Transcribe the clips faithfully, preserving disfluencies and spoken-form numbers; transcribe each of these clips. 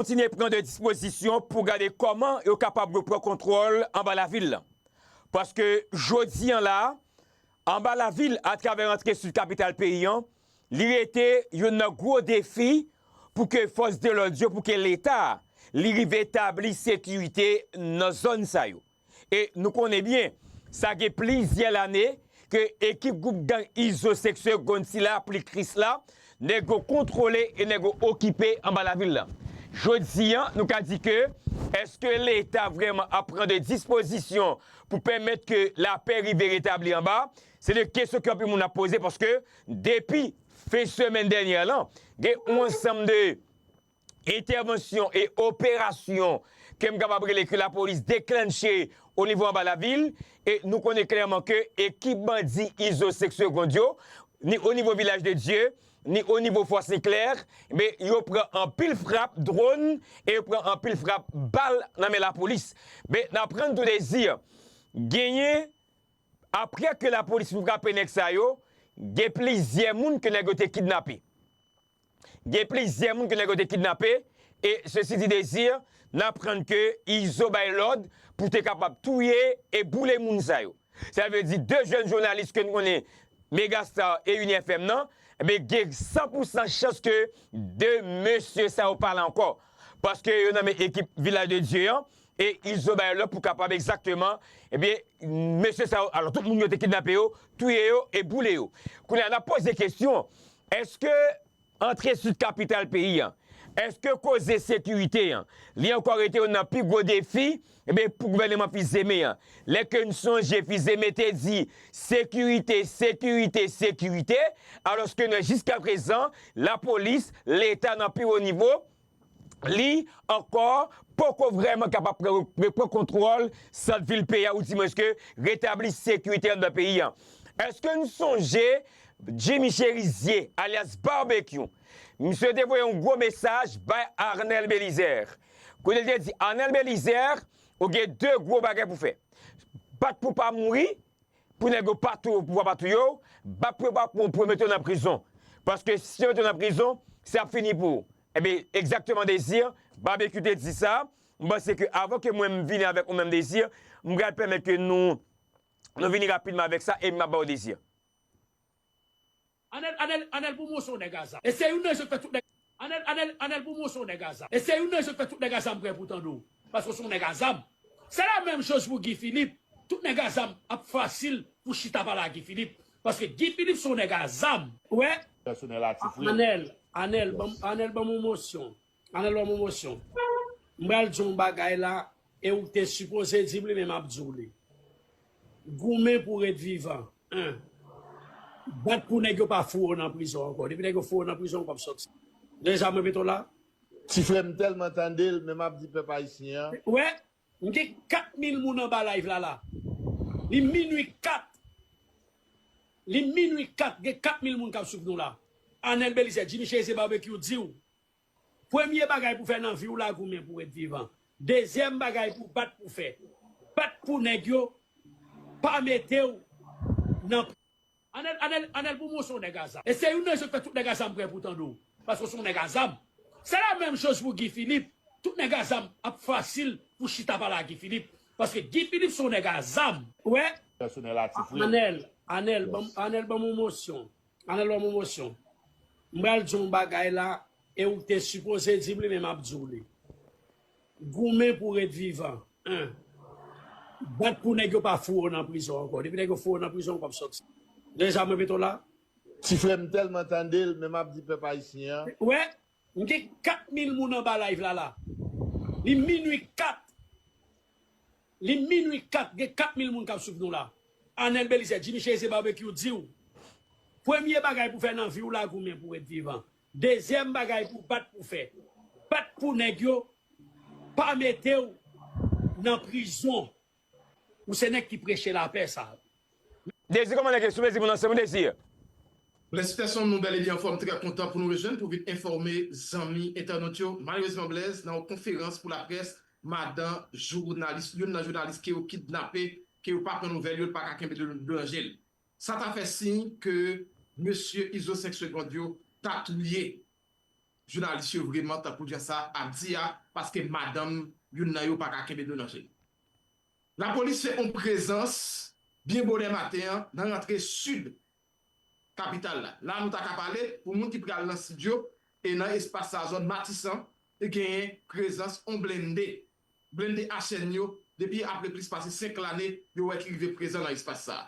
kontinye pran de dispozisyon pou gade kòman yo kapab repran kontwòl anba lavil lan. Paske jodi an la, anba lavil, atravè rantre sid kapital peyi an, li rete youn nan gwo defi pou ke fòs de lòd yo, pou ke Leta, li rive tabli sekirite nan zòn sa yo. E nou konnen byen, sa gen plizyè lane ke ekip gwoup gang Izo Seksyon Gond sila, Plikris la, nèg yo kontwole e nèg yo okipe anba lavil lan. Jodi an, nou ka di ke, èske Leta vrèman ap pran de dispozisyon pou pèmèt ke lapè rive retabli anba? Se de kesyon ke anpil moun ap poze, paske depi fen semèn dènyè lan, gen yon ansanm de entèvansyon e operasyon ke m kapab rele ke lapolis deklanche o nivo anba lavil, e nou konnen klèman ke ekip bandi Izo Seksyon Gond yo, ni o nivo Vilaj de Dye, ni o nivo Fòs Eklè, men yo pran anpil frap dwòn e yo pran anpil frap bal nan men lapolis. Men n aprann tou Dezi, genyen, apre ke lapolis fin frape nèg sa yo, gen plizyè moun ke nèg yo te kidnape. Gen plizyè moun ke nèg yo te kidnape, e sesi di Dezi, n aprann ke Izo bay lòd pou te kapab touye e boule moun sa yo. Sa vle di de jèn jounalis ke n konnen, Megastar e Uni F M nan, ebyen gen san pou san chans ke de mesye sa yo pa la ankò. Paske yo nan men ekip Vilaj de Dye an, e Izo bay lòd pou kapab egzakteman, ebyen, mesye sa yo, alò tout moun yo te kidnape yo, touye yo e boule yo. Kounye a, n ap poze kesyon, èske antre sid kapital peyi an, èske koze sekirite an, li ankò rete youn nan pi gwo defi, ebyen, pou gouvènman Fils-Aimé an? Lè ke n sonje Fils-Aimé te di, sekirite, sekirite, sekirite, alòske nou wè jiskaprezan, lapolis, Leta nan pi wo nivo, li ankò poko vrèman kapab pran, repran kontwòl sant vil peyi a, oudimwens ke retabli sekirite anndan peyi a. Èske n sonje Jimmy Chérizier, alyas Barbecue? Misye te voye yon gwo mesaj bay Arnel Belizaire. Kote l te di, Arnel Belizaire, ou gen de gwo bagay pou fè. Bat pou pa mouri, pou nèg yo pa touye w, pou w pa touye w, bat pou yo pa pou, pou yo mete w nan prizon. Paske si yo mete w nan prizon, se ap fini pou ou. Ebyen, egzakteman Dezi, Barbecue te di sa. M panse ke avan ke mwen m vini avèk ou menm Dezi, m pral pèmèt ke nou, nou vini rapidman avèk sa e m ap ba w Dezi. Anèl, Anèl, Anèl Boumou se yon nèg a zam. E se youn nan je fè tout nèg Anèl, Anèl, Anèl Boumou se yon nèg a zam. E se youn nan je fè tout nèg a zam prè pou tande w. Paske w se yon nèg a zam. Se la menm choz pou Guy Philippe. Tout nèg a zam ap fasil pou chita pale a Guy Philippe. Paske Guy Philippe se yon nèg a zam. Ou wè? Pèsonèl a ti frè. Anèl, Anèl, ban m, Anèl ban m yon mosyon. Anèl ban m yon mosyon. M pral di yon bagay la, e ou te sipoze di m li, men m ap di w li. Goumen pou w ret vivan. Bat pou nèg yo pa foure w nan prizon ankò. Depi nèg yo foure w nan prizon, ou p ap sòti. Deja, m repete w la. Ti frè m tèlman tande l, men m ap di pèp ayisyen an. Ou wè, m gen kat mil moun anba live la la. Li minui kat. Li minui kat, gen kat mil moun k ap swiv nou la. Anèl Belizaire, Jimmy Chérizier Barbecue di w, premye bagay pou fè nan vi w la, goumen pou ret vivan. Dezyèm bagay pou bat pou fè. Bat pou nèg yo pa mete w nan pri-, Anèl, Anèl, Anèl Boumou se yon nèg a zam. E se youn nan je fè tout nèg a zam prè pou tande w. Paske w se yon nèg a zam. Se la menm choz pou Guy Philippe. Tout nèg a zam ap fasil pou chita pale a Guy Philippe. Paske Guy Philippe se yon nèg a zam. Ou wè? Pèsonèl a ti frè. Anèl, Anèl, ban m, Anèl ban m yon mosyon. Anèl ban m yon mosyon. M pral di yon bagay la, e ou te sipoze di m li, men m ap di w li. Goumen pou w ret vivan. Bat pou nèg yo pa foure w nan prizon ankò. Depi nèg yo foure w nan prizon, ou p ap sòti. Deja, m repete w la. Ti frè m tèlman tande l, men m ap di pèp ayisyen an. Ou wè, m gen kat mil moun anba live la la. Li minui kat. Li minui kat, gen kat mil moun k ap swiv nou la. Anèl Belizaire, Jimmy Chérizier Barbecue di w, premye bagay pou fè nan vi w la, goumen pou ret vivan. Dezyèm bagay pou bat pou fè. Bat pou nèg yo pa mete w nan prizon. Ou se nèg ki preche lapè sa. Dezi, kòman nèg yo sou mezi moun ansanm, Dezi? Blaise Peterson, nou bèl e byen anfòm, trè kontan pou nou rejwenn pou vin enfòme zanmi entènot yo. Malerezman, Blaise, nan yon konferans pou laprès, madan jounalis, youn nan jounalis ke yo kidnape, ke yo pa pran nouvèl yo, yo pa ka kenbe dlo nan je l. Sa ta fè siy ke mesye Izo Senk Segond yo ta touye jounalis yo vreman tankou jan sa ap di a, paske madanm youn nan yo pa ka kenbe dlo nan je l. Lapolis fè yon prezans byen bonè maten an nan rantre sid kapital la. La nou ta ka pale pou moun ki pral nan sid yo e nan espas sa zòn Matisan, e genyen prezans yon blende. Blende a chèn yo, depi apre plis pase senk lane, yo wè ki rive prezan nan espas sa.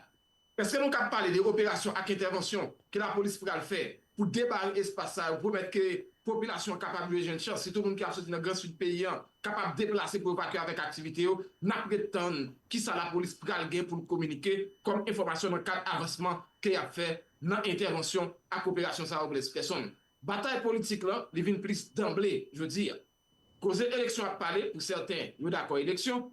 Èske nou kab pale de operasyon ak entèvansyon ke lapolis pral fè pou debare espas sa yo, pwomèt ke popilasyon an kapab rive jwenn chans, sitou moun ki ap soti nan Gran Sid peyi an, kapab deplase pou yo pa ke avèk aktivite yo? N ap ret tann kisa lapolis pral gen pou l kominike kòm enfòmasyon nan kad avansman ke y ap fè nan entèvansyon ak operasyon sa yo, Blaise Peterson. Batay politik lan, li vin plis danble jodi a. Koze eleksyon ap pale, pou sèten, yo dakò eleksyon.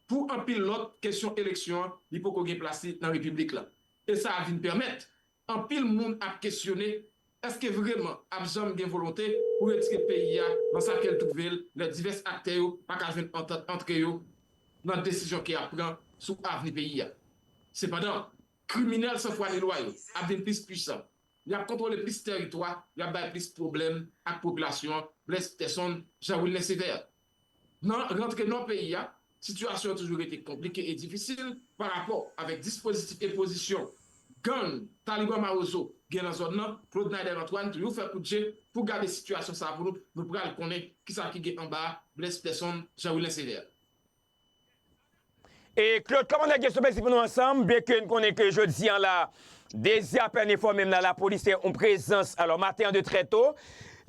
Pou anpil lòt, kesyon eleksyon an, li poko gen plas li nan repiblik la. E sa a vin pèmèt anpil moun ap kesyone, èske vreman ap janm gen volonte pou retire peyi a nan sa ke l twouve l, lè divès aktè yo pa ka jwenn antant antre yo nan desizyon ke y ap pran sou avni peyi a? Sepandan, kriminèl san fwa ni lwa yo ap vin plis pwisan. Y ap kontwole plis tèritwa, y ap bay plis pwoblèm ak popilasyon an, Blaise Peterson, Jean Wilner Sévère. Nan rantre nò peyi a, sitiyasyon an toujou rete konplike e difisil pa rapò avèk dispozitif e pozisyon gang Taliban Mawozo gen nan zòn nan. Claude Naider Antoine toujou fè kout je pou gade sitiyasyon sa a pou nou, nou pral konnen kisa ki gen anba a, Blaise Peterson, Jean Wilner Sévère. E Claude, kòman nèg yo sou Bèlzi pou nou ansanm, byenke n konnen ke jodi an la, dezi apèn enfòme m la, lapolis fè yon prezans, alò, maten an de trè to,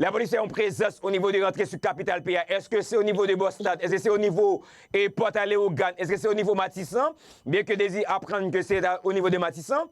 lapolis fè yon prezans o nivo de rantre sou kapital peyi a. Èske se o nivo de Bòstad? Èske se o nivo e Pòt a Lewogàn? Èske se o nivo Matisan? Byenke dezi aprann ke se o nivo de Matisan.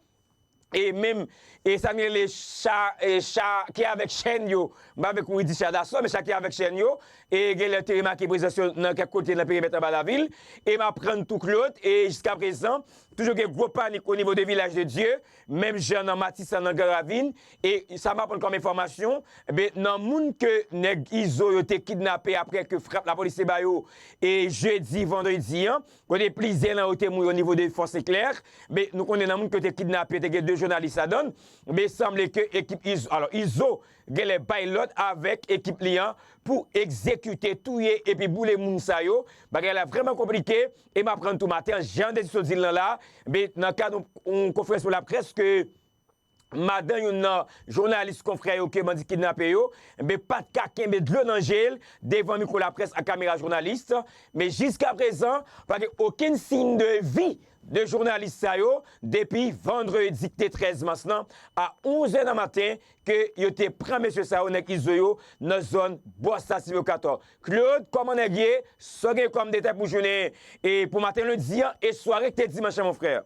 E menm, e sa n rele cha, e cha ki avèk chèn yo, m pa vle kouri di cha dasò, men cha ki avèk chèn yo, e genlè te remake prezans yo nan kèk kote nan perimèt anba lavil. E m aprann tou Claude, e jiskaprezan, toujou gen gwo panik o nivo de Vilaj de Dye, menm jan nan Matisan, nan Gran Ravin, e sa m aprann kòm enfòmasyon, ben, nan moun ke nèg Izo yo te kidnape apre ke frap lapolis te ba yo, e jedi, vandredi an, kote plizyè nan yo te mouri o nivo de Fò Seklè. Men, nou konnen nan moun ke yo te kidnape, te gen de jounalis ladan l. Men, sanble ke ekip Izo, alò, Izo genlè bay lòd avèk ekip li an pou egzekite, touye epi boule moun sa yo. Bagay la vrèman konplike. E m aprann tou maten an, jan Dezi sot di l lan la, men nan kad yon, yon konferans pou laprès ke madan youn nan jounalis konfrè yo ke bandi kidnape yo, ben, pa t ka kenbe dlo nan je l devan mikwo laprès ak kamera jounalis. Men jiskaprezan, pa gen okenn siy de vi de jounalis sa yo depi vandredi ki te trèz mas lan a onz è nan maten ke yo te pran mesye sa yo, nèg Izo yo, nan zòn Bòstad Silvyo Katò. Claude, kòman nèg ye? Sa w gen kòm detay pou jounen e pou maten lendi an e sware ki te dimanch lan, mon frè?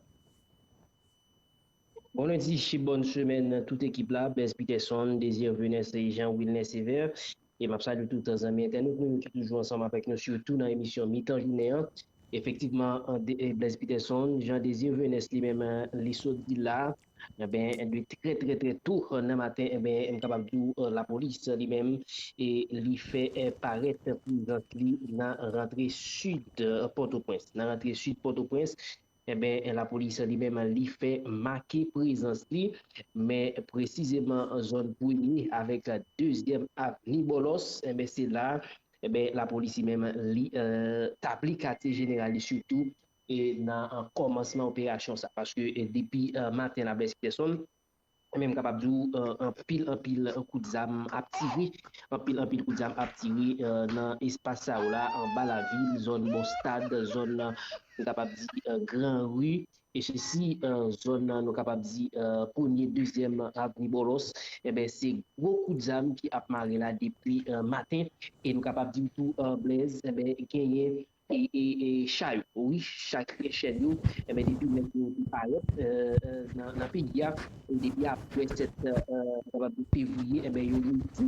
Bon lendi, bòn semèn tout ekip la, Blaise Peterson, Désir Venès e Jean Wilner Sévère. E m ap salye tout zanmi entènot nou ki toujou ansanm avèk nou, sitou nan emisyon Mitan Jounen an. Efektivman, Blaise Peterson, Jean Désir Venès li menm, li sot di la, enben, de trè, trè, trè tou nan maten, enben, m kapab di w, lapolis li menm, e li fè parèt prezans li nan rantre sid Pòtoprens. Nan rantre sid Pòtoprens, enben, lapolis li menm, li fè make prezans li, men presizeman zòn Premye avèk Dezyèm Avni Bòlòs, enben, se la, enben, lapolis li menm, li tabli katye jeneral li sitou e nan kòmansman operasyon sa, paske depi maten la, Blaise Peterson, men m kapab di w, anpil, anpil kout zam ap tire, anpil, anpil kout zam ap tire nan espas sa yo la, anba lavil, zòn Bòstad, zòn, m kapab di, Gran Ri, e sesi, zòn, nou kapab di, Premye, Dezyèm Avni Bòlòs, enben, se gwo kout zam ki ap mare la depi maten, e m kapab di w tou, Blaise, enben, genyen e, e, e cha yo. Wi, cha ki gen chèn yo, enben, depi lè yo te parèt nan, nan peyi a, e depi apre sèt, kapab di fevriye, enben, yo redi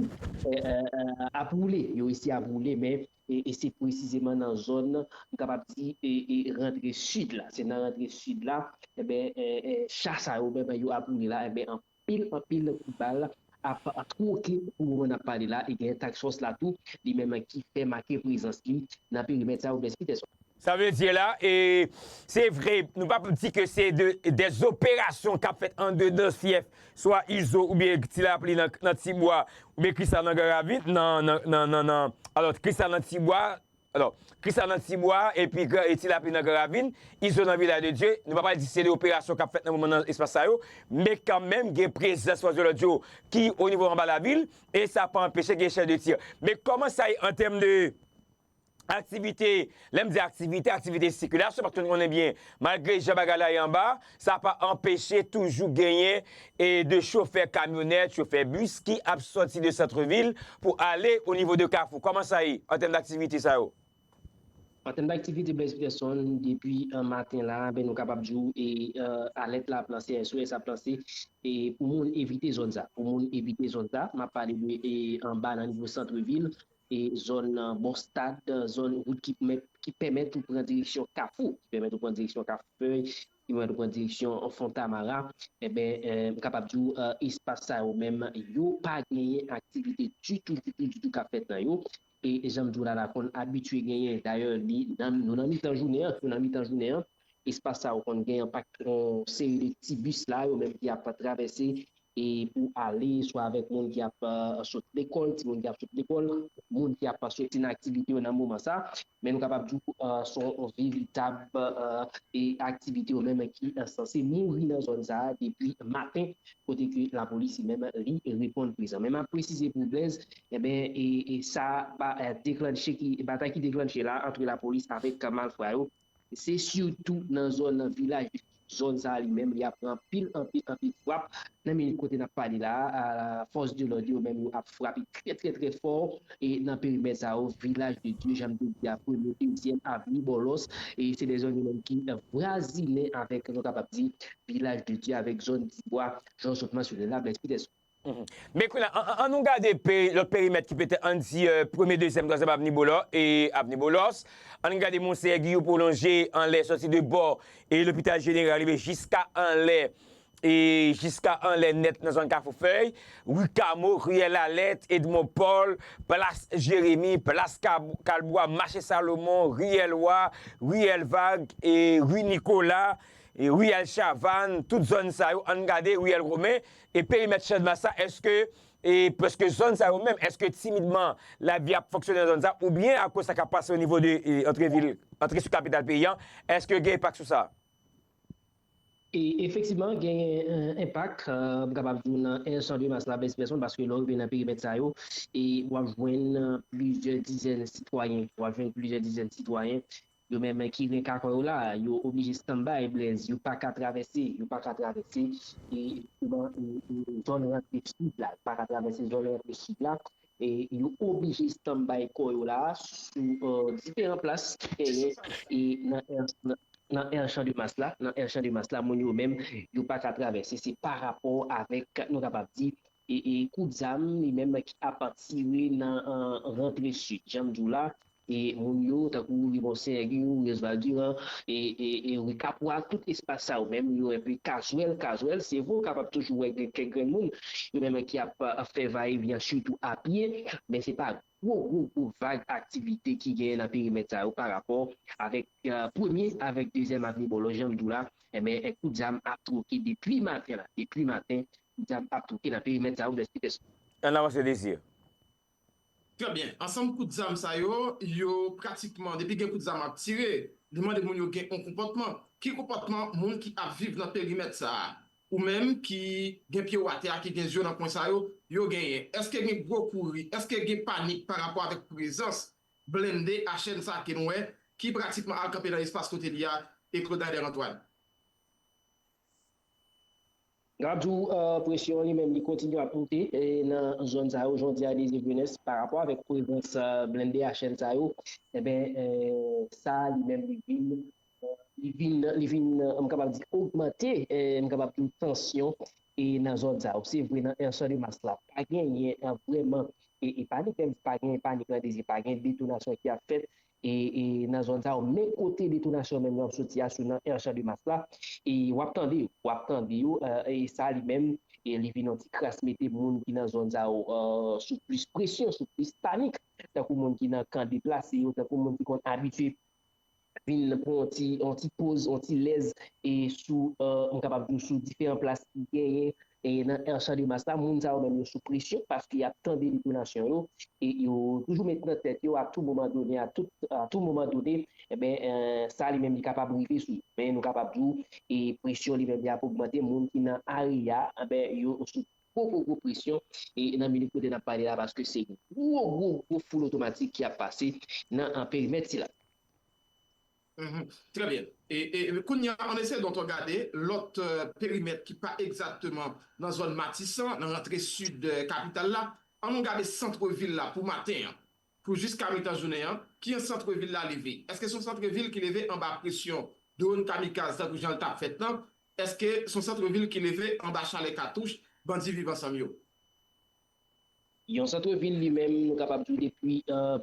ap woule. Yo resi ap woule, men e, e se presizeman nan zòn, m kapab di, e, e rantre sid la. Se nan rantre sid la, enben, e, e cha sa yo, enben, yo ap woule la, enben, anpil, anpil kout bal ap twoke pou moman n ap pale la, e gen task force la tou, li menm ki fè make prezans li nan perimèt sa yo, Blaise Peterson. Sa vle di la, e, se vre, nou p ap di ke se de, des opérations k ap fèt andedan fyèf, swa Izo oubyen Ti Lapli nan, nan Tibwa, oubyen Kristal nan Gran Ravin, nan, nan, nan, nan, nan, alò, Kristal nan Tibwa, alò, Kristal nan Tibwa, epi Gran, e Ti Lapli nan Gran Ravin, Izo nan Vilaj de Dye, nou pa pral di se de operasyon k ap fèt nan moman nan espas sa yo, men kanmenm gen prezans fòs de lòd yo ki o nivo anba lavil, e sa pa anpeche gen chè de tir. Men kòman sa ye an tèm de aktivite, lè m di aktivite, aktivite sikilasyon, paske nou konnen byen, malgre jan bagay la ye anba, sa pa anpeche toujou genyen e de chofè kamyonèt, chofè bis ki ap sòti de santrevil pou ale o nivo de Kafou. Kòman sa ye an tèm daktivite sa yo? An tèm daktivite, Blaise Peterson, depi an maten la, ben, nou kapab di w, e, alèt la ap lanse, S O S ap lanse, e pou moun evite zòn sa. Pou moun evite zòn sa, m ap pale de e, anba nan nivo santrevil, e zòn bò stad, zòn wout ki pèmèt, ki pèmèt ou pran direksyon Kafou, ki pèmèt ou pran direksyon Kafou Fèy, ki pèmèt ou pran direksyon Fontamara, enben, m kapab di w, espas sa yo menm, yo pa genyen aktivite ditou, ditou, ditou k ap fèt nan yo. E jan m di w la, la konn abitye genyen. Dayè, li, nan, nou nan mitan jounen an, nou nan mitan jounen an, espas sa yo konn gen anpak yon seri de ti bis la, yo menm ki ap travèse e pou ale, swa avèk moun ki ap sot lekòl, timoun ki ap sot lekòl, moun ki ap soti nan aktivite yo nan moman sa. Men nou kapab di w se yon veritab e aktivite yo menm ki sanse mouri nan zòn sa a depi maten, kote ke lapolis li menm li reponn prezan. Men m ap presize pou Blaise, enben, e, e sa ba, e, deklanche ki, batay ki deklanche la ant lapolis avèk malfra yo, se sitou nan zòn nan vilaj, zòn sa a li menm, li ap pran anpil, anpil, anpil frap. Nan minit kote n ap pale la a, fòs de lòd yo menm yo ap frape trè, trè, trè fò e nan perimèt sa yo, Vilaj de Dye, jan m te di a, premye, dezyèm, avni Bòlòs, e se de zòn yo menm ki vwazinen avèk, nou kapab di, Vilaj de Dye, avèk zòn Tibwa, jan w sot mansyone la, Blaise Peterson. Men kounye a, an, an nou gade pe, lòt perimèt ki petèt, ann di, e, premye, dezyèm, twazyèm avni Bolo, e avni Bòlòs. Ann gade Monseyè Giyou pwolonje anlè, sòti de bò e lopital jeneral, rive jiska anlè, e jiska anlè nèt nan zòn Kafou Fèy, ri Kamo, riyèl Alèt, Edmond Paul, plas Jeremi, plas Kab-, Kalbwa, mache Salomon, riyèl Wa, riyèl Vag, e ri Nikola, e riyèl Chavann, tout zòn sa yo, ann gade riyèl Women, e perimèt Channmas la, èske, e paske zòn sa yo menm, èske timidman lavi ap fonksyone nan zòn sa, oubyen akoz sa k ap pase o nivo de, e, antre vil, antre sou kapital peyi an, èske gen enpak sou sa? E efektivman, genyen, e, enpak, e, m kapab di w nan L san de Mas la, Blaise Peterson, paske lè w rive nan perimèt sa yo, e w ap jwenn, e, plizyè dizèn sitwayen, w ap jwenn plizyè dizèn sitwayen, yo menm ki renka kò yo la, yo oblije stanbay, Blaise, yo pa ka travèse, yo pa ka travèse, e, e, e, zòn rantre sid la, yo pa ka travèse zòn rantre sid la, e yo oblije stanbay kò yo la sou, e, diferan plas ki genyen, e nan L, nan, nan L san de Mas la, nan L san de Mas la, moun yo menm, yo pa ka travèse. Se pa rapò avèk, nou kapab di, e, e kout zam, li menm ki ap tire nan, e, rantre sid. Jan m di w la, e moun yo, tankou ri Monseyè Giyou, ri Oswald Durand, e, e, e ri Kapwa, tout espas sa yo menm, yo enpe kazwèl, kazwèl. Se vre, w kapab toujou wè gen kèk grenn moun, yo menm ki ap, e, fè vayevyen, sitou a pye, men se pa gwo, gwo, gwo vag aktivite ki genyen nan perimèt sa yo pa rapò avèk, e, premye avèk dezyèm avni Bòlòs, jan m di w la, enben, e, kout zam ap twoke depi maten la, depi maten, kout zam ap twoke nan perimèt sa yo, Blaise Peterson. Ann avanse, Désir. Trè byen. Ansanm kout zam sa yo, yo pratikman, depi gen kout zam ap tire, li mande moun yo gen yon konpòtman. Ki konpòtman moun ki ap viv nan perimèt sa a, ou menm ki gen pye w atè a, ki gen zye w nan kwen sa yo, yo genyen? Èske gen gwo kouri? Èske gen panik pa rapò avèk prezans blende A H N sa a ke nou wè, ki pratikman al kanpe nan espas kote li a, e Claude Nader Antoine? Gadjou, e, presyon li menm li kontinye ap moute, e, nan zòn sa yo, jan w di a, Désir Venès, pa rapò avèk prezans, e, blende A H N sa yo, enben, e, sa li menm li vin, e, li vin, li vin, e, m kapab di, ogmante, e, m kapab di, tansyon, e, nan zòn sa yo. Se vre, nan L san de Mas la, pa genyen, e, vrèman, e, e panik, menm pa genyen panik nan Désir, pa gen detonasyon ki ap fèt, e, e nan zòn sa yo. Men kote detonasyon menm yo ap soti a, sou nan L san de Mas la, e w ap tande yo, w ap tande yo, e, e sa li menm, e li vin yon ti kras mete moun ki nan zòn sa yo, e, sou plis presyon, sou plis panik, tankou moun ki nan kan deplase yo, tankou moun ki konn abitye vin pran yon ti, yon ti poz, yon ti lèz e sou, m kapab di w, sou diferan plas ki genyen e nan chan de mas la, moun sa yo menm yo sou presyon paske y ap tande detonasyon yo e yo toujou met nan tèt yo a tout moman done, a tout, a tout moman done, enben, sa li menm li kapab rive sou yo. Men nou kapab di w, e presyon li menm li ap ogmante, moun ki nan area, enben, yo sou gwo, gwo, gwo presyon e nan minit kote n ap pale la paske se gwo, gwo, gwo foul otomatik ki ap pase nan perimèt sila. Très bien. E kounye a, ann eseye donk gade lòt perimèt ki pa egzakteman nan zòn Matisan, nan rantre sid kapital la. Ann nou gade sant vil la pou maten an, pou jiska mitan jounen an. Ki yon sant vil la leve? Èske se yon sant vil ki leve anba presyon dwòn kamikaz tankou jan l t ap fèt lan? Èske se yon sant vil ki leve anba chalè katouch bandi Viv Ansanm yo? Yon sant vil li menm, nou kapab di w depi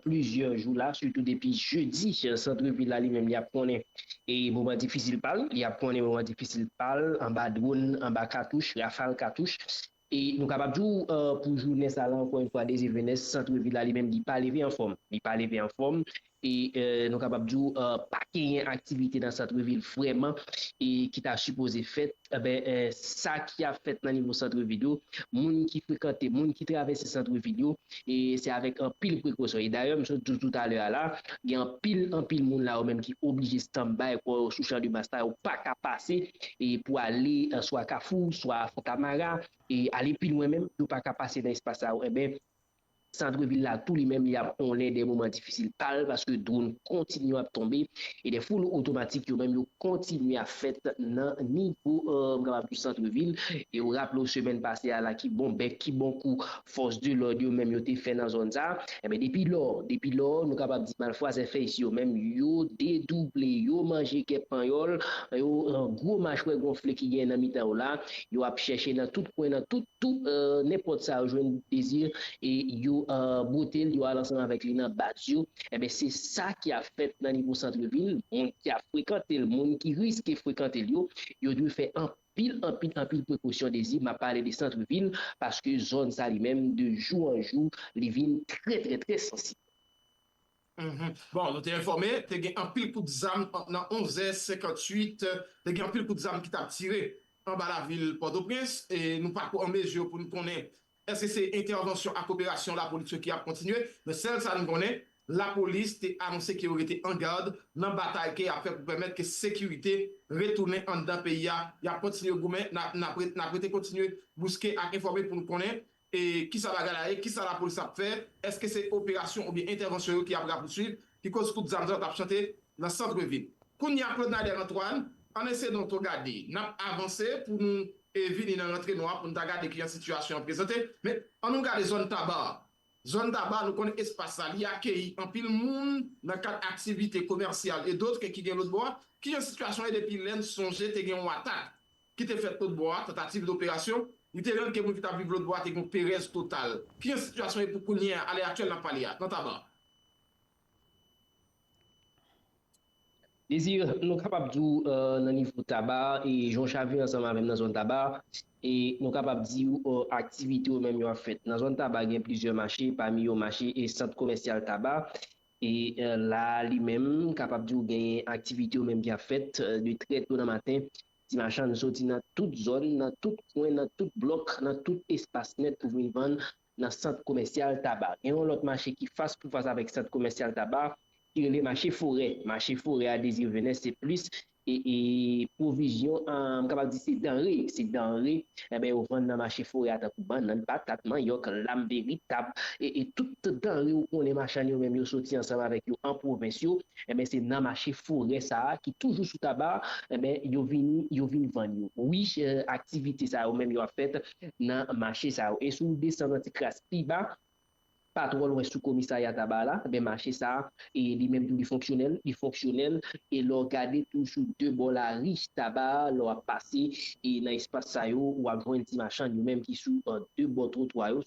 plizyè jou la, sitou depi jedi, sant vil la li menm li ap konnen e moman difisil pa l, li ap konnen moman difisil pa l anba dwòn, anba katouch, rafal katouch. E nou kapab di w pou jounen sa la, ankò yon fwa, Désir Venès, sant vil la li menm li pa leve anfòm. Li pa leve anfòm. E nou kapab di w pa genyen aktivite nan sant vil vrèman e ki ta sipoze fèt. Enben, sa ki ap fèt nan nivo sant vil yo, moun ki frekante, moun ki travèse sant vil yo, e se avèk anpil prekosyon. E dayè, m sot di w toutalè a la, gen anpil, anpil moun la yo menm ki oblije stand by kò yo sou chan de mas la, yo pa ka pase e pou ale swa Kafou, swa Fontamara, e ale pi lwen menm, yo pa ka pase nan espas sa yo. Enben, sant vil la tou li menm li ap konnen de moman difisil pa l paske dwòn kontinye ap tonbe e de foul otomatik yo menm yo kontinye ap fèt nan nivo, m kapab di, sant vil. E w raple w semèn pase a la ki bon bèk, ki bon kou fòs de lòd yo menm yo te fè nan zòn sa. Enben, depi lò, depi lò, nou kapab di malfwa zèfèyis yo menm yo dedouble, yo manje kèk panyòl, yo gwo machwè gonfle ki gen nan mitan yo la, yo ap chèche nan tout kwen, nan tout tou, nenpòt sa yo jwenn, Désir, e yo bwote l, yo al ansanm avèk li nan baz yo. Enben, se sa ki ap fèt nan nivo sant vil. Moun ki ap frekante l, moun ki riske frekante l yo, yo dwe fè anpil, anpil, anpil prekosyon, Désir. M ap pale de sant vil, paske zòn sa li menm, de jou an jou, li vin trè, trè, trè sansib. Bon, nou te enfòme, te gen anpil kout zam nan onzè senkantuit, te gen anpil kout zam ki t ap tire anba lavil Pòtoprens, e nou pa ko an mezi pou n konnen èske se entèvansyon ak operasyon lapolis yo ki ap kontinye, men sèl sa n konnen, lapolis te anonse ke yo rete an gad nan batay ke y ap fè pou pèmèt ke sekirite retounen anndan peyi a. Y ap kontinye goumen, n ap, n ap, n ap rete kontinye bouske ak enfòme pou n konnen e kisa bagay la ye, kisa lapolis ap fè, èske se operasyon oubyen entèvansyon yo ki ap rapousuiv, ki koz kout zam sa t ap chante nan sant vil. Kounye a, Claude Nader Antoine, ann eseye donk tou gade, n ap avanse pou nou e vini nan rantre nou an pou n ta gade kijan sitiyasyon an prezante, men ann nou gade zòn Taba a. Zòn Taba, nou konnen espas sa, li akeyi anpil moun nan kad aktivite komèsyal e dòt ki gen lòt bò a. Kijan sitiyasyon an ye depi lè n sonje te gen yon atak ki te fèt lòt bò a, tantativ doperasyon, li te rann ke moun ki t ap viv lòt bò a te gen yon perèz total. Kijan sitiyasyon ye pou kounye a, alè aktyèl n ap pale a, nan Taba? Désir, nou kapab di w nan nivo Taba, e jan w chavire ansanm avè m nan zòn Taba, e nou kapab di w aktivite yo menm yo ap fèt. Nan zòn Taba, gen plizyè mache, pami yo mache e sant komèsyal Taba. E la, li menm, kapab di w genyen aktivite yo menm ki ap fèt de trè to nan maten. Ti machann soti nan tout zòn, nan tout kwen, nan tout blòk, nan tout espas nèt pou vin vann nan sant komèsyal Taba. Gen yon lòt mache ki fas pou fas avèk sant komèsyal Taba, ki rele mache forè. Mache forè a, Désir Venès, se plis e, e pwovizyon, m kapab di se danre, se danre, enben, yo vann nan mache forè a, tankou bannann, patat, manyòk, lam veritab, e, e tout danre ou konnen machann yo menm yo soti ansanm avèk yo an pwovens yo, enben, se nan mache forè sa a ki toujou sou Taba, enben, yo vini, yo vin vann yo. Wi, aktivite sa yo menm yo ap fèt nan mache sa yo. E si w desann yon ti kras pi ba, pa twò lwen sou komisarya Taba la, enben, mache sa a, e li menm tou li fonksyonèl, li fonksyonèl, e lè w gade tou sou de bò lari Taba a, lè w ap pase, e nan espas sa yo, w ap jwenn ti machann yo menm ki sou de bò twotwa yo,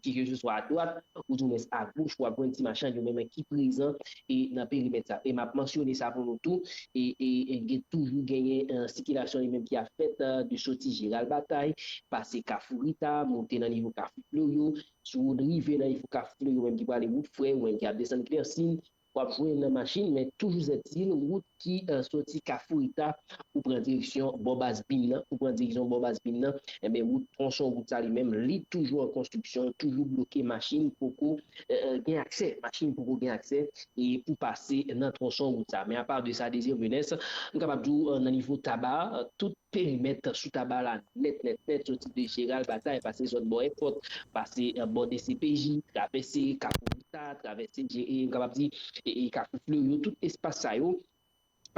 ki keseswa adwat, ou di mwens agoch, w ap jwenn ti machann yo menm ki prezan e nan perimèt sa. E m ap mansyone sa pou nou tou, e, e, e gen toujou genyen sikilasyon li menm ki ap fèt de soti Jeral Batay, pase Kafou Rita, monte nan nivo Kafou Floryo, si w rive nan nivo Kafou Floryo menm ki prale wout Frè, ou menm ki ap desann Klèsin, w ap jwenn machin, men toujou zètil, wout ki eh, soti Kafou Rita, ou pran direksyon bò baz Bin nan, ou pran direksyon bò baz Bin nan, enben, wout, twonson wout sa li menm, li toujou an konstriksyon, toujou bloke, machin poko eh, eh, gen aksè, machin poko gen aksè e pou pase nan twonson wout sa. Men apa de sa, Désir Venès, m kapab di w eh, nan nivo Taba, eh, tout perimèt sou Taba la nèt, nèt, nèt, soti de Jeral Batay, pase zòn bò Èfòt, pase eh, bò D C P J, travèse Kafou Rita, travèse J E, m kapab di, e, e Kafou Fleuri, tout espas sa yo,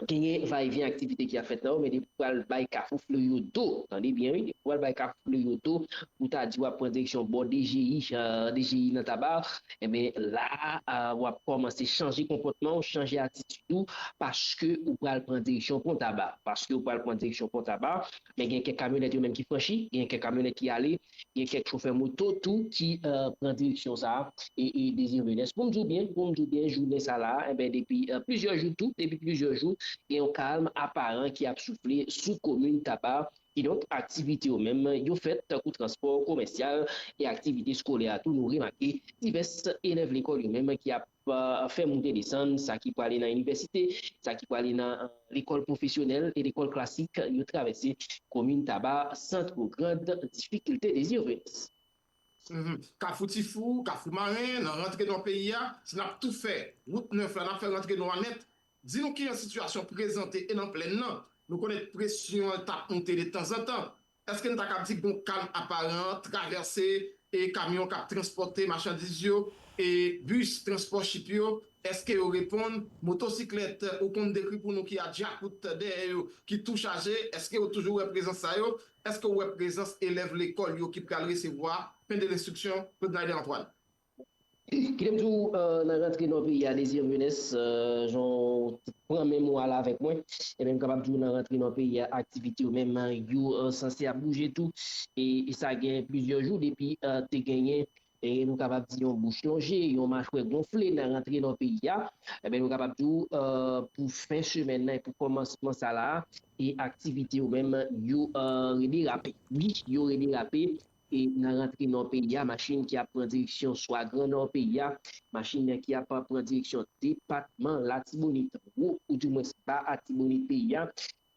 genyen vayevyen aktivite ki ap fèt nan yo, men depi w al bay Kafou Fleuri do, tande byen wi, depi w al bay Kafou Fleuri do, ou ta di w ap pran direksyon bò D G I, eh, D G I nan Taba, enben la, eh, w ap kòmanse chanje konpòtman w, chanje atitid ou, paske ou pral pran direksyon Pon Taba, paske ou pral pran direksyon Pon Taba, men gen kèk kamyonèt yo menm ki franchi, gen kèk kamyonèt ki ale, gen kèk chofè moto tou ki eh, pran direksyon sa a, e, e Désir Venès. Pou m di w byen, pou m di w byen, jounen sa la, enben, depi eh, plizyè jou tou, depi plizyè jou, gen yon kalm aparan ki ap soufle sou komin Taba. Kidonk, aktivite yo menm, yo fèt tankou transpò komèsyal e aktivite eskolè a tou. Nou remake divès elèv lekòl yo menm ki ap eh, fè moute desann, sa ki prale nan inivèsite, sa ki prale nan eh, lekòl pwofesyonèl e lekòl klasik, yo travèse komin Taba san twò grand difikilte, Désir Venès. Mhm. Kafou Tifou, Kafou Maren, nan rantre nan peyi a, si n ap tou fè wout nèf la, n ap fè rantre nou a nèt. Di nou kijan sitiyasyon prezante e nan plèn nan. Nou konnen presyon an t ap monte de tanzantan. Èske n ta kab di gon kalm aparan, travèse e kamyon k ap transpòte machandiz yo e bis transpò chip yo, èske yo reponn? Motosiklèt, ou konn dekri pou nou ki a djakout dèyè yo, ki tou chaje, èske ou toujou wè prezans sa yo? Èske ou wè prezans elèv lekòl yo ki pral resevwa pen de lenstriksyon Claude Naider Antoine? Kite m di w, eh, nan rantre nan peyi a, Désir Venès, eh, jan w pran menm mo a la avèk mwen, enben, m kapab di w nan rantre nan peyi a, aktivite yo menm, eh, yo eh, sanse ap bouje tou. E, e sa gen plizyè jou depi eh, te genyen, e nou kapab di yon bouch lonje, yon machwè gonfle nan rantre nan peyi a. Enben, nou kapab di w, eh, pou fen semèn nan e pou kòmansman sa la, e aktivite yo menm, yo eh, rederape. Wi, yo rederape. E nan rantre nò peyi a, machin ki ap pran direksyon swa Gran Nò peyi a, machin ki ap pran direksyon depatman Latibonit, wo oudimwens Ba Atibonit peyi a,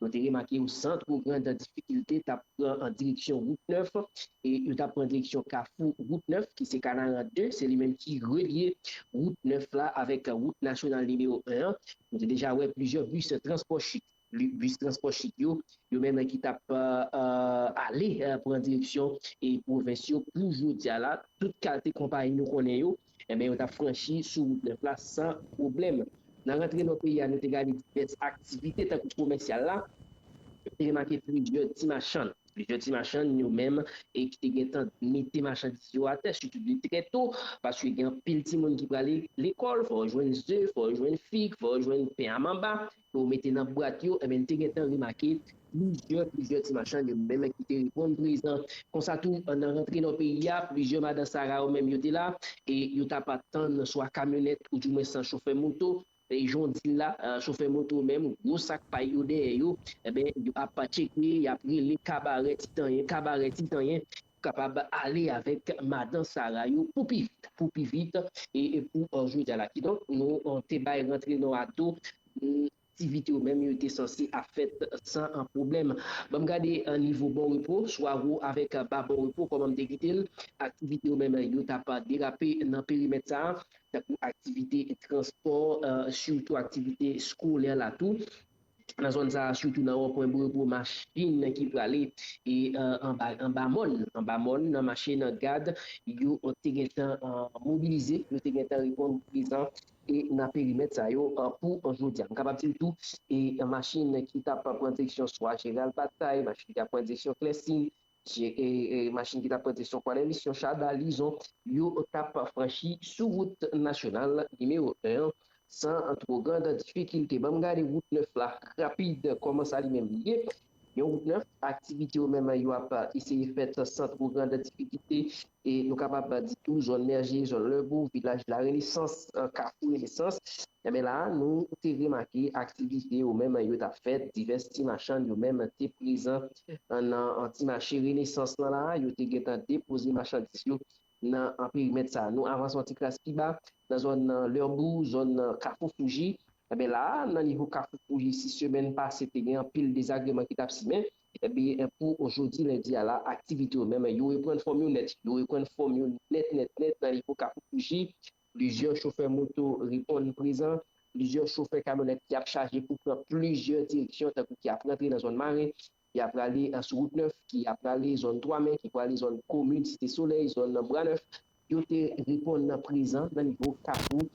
nou te remake yon san twò grand difikilte t ap pran an direksyon wout nèf e yo t ap pran direksyon kafou wout nèf ki se Kanaran de, se li menm ki relye wout nèf la avèk wout nasyonal nimewo en an. Nou te deja wè plizyè bis transpò chik, bis transpò chik yo, yo menm ki t ap ale pran direksyon e pwovens yo pou jodi a la, tout kalte konpayi nou konnen yo, enben yo t ap franchi sou wout nèf la san pwoblèm. Nan rantre nan peyi a, nou te gade divès aktivite tankou komèsyal la, nou te remake plizyè ti machann, plizyè ti machann yo menm e ki te gentan mete machandiz yo atè, sitou de trè to, paske gen anpil timoun ki prale lekòl, fò yo jwenn ze, fò yo jwenn fig, fò yo jwenn pen a manba, pou yo mete nan bwat yo, enben, n te gentan remake plizyè, plizyè ti machann yo menm ki te reponn prezan. Konsa tou, nan rantre nan peyi a, plizyè madan sara yo menm yo te la, e yo t ap atann swa kamyonèt oudimwens chofè moto, e jan w di l la, chofè moto yo menm, gwo sak pay yo dèyè yo, enben, yo ap tcheke, y ap rele kabarè Titanyen, kabarè Titanyen, pou kapab ale avèk madan sara yo pou pi vit, pou pi vit, e, e pou jodi a la. Kidonk, nou te bay rantre nan ado, aktivite yo menm yo te sanse ap fèt san pwoblèm. Ban m gade nivo Bò Repo, swa wo avèk ba Bò Repo, kòman m te kite l. Aktivite yo menm yo t ap derape nan perimèt sa a, tankou aktivite transpò, sitou aktivite eskolè la tou. Nan zòn sa a, sitou nan wonpwen Bò Repo, machin ki prale e anba, anba mòn, anba mòn, nan mache nan gad, yo te gentan mobilize, yo te gentan reponn prezan e nan perimèt sa yo pou jodi a. M kapab di w tou, e machin ki t ap pran direksyon swa Jeral Batay, machin ki ap pran direksyon Klèsin, e machin ki t ap pran direksyon Kwadèmisyon, Chada, Lizon, yo t ap franchi sou wout nasyonal nimewo en an san twò grand difikilte. Ban m gade wout nèf la rapid, kòman sa li menm li ye. Yon wout nèf, aktivite yo menm yo ap eseye fèt san twò grand difikilte. E nou kapab di tou zòn Mèje, zòn Lèbou, vilaj Larenesans, Kafou Renesans. Enben la a, nou te remake aktivite yo menm yo t ap fèt, divès ti machann yo menm te prezan nan ti mache Renesans lan la a, yo te gentan depoze machandiz yo nan, an perimèt sa. Nou avanse yon ti kras pi ba, nan zòn, nan Lèbou, zòn, nan Kafou Fouji. Enben la a, nan nivo Kafou Fouji, si semèn pase te gen anpil dezagreman ki t ap simen, enben, pou jodi lendi a la, aktivite yo menm, yo reprann fòm yo nèt. Yo reprann fòm yo nèt, nèt, nèt nan nivo Kafou Fouji. Plizyè chofè moto reponn prezan. Plizyè chofè kamyonèt ki ap chaje pou pran plizyè direksyon, tankou ki ap rantre nan zòn Maren, ki ap prale, eh, sou wout nèf, ki ap prale zòn Twa Men, ki prale zòn komin Site Solèy, zòn Bwa Nèf, yo te reponn nan prezan nan nivo Kafou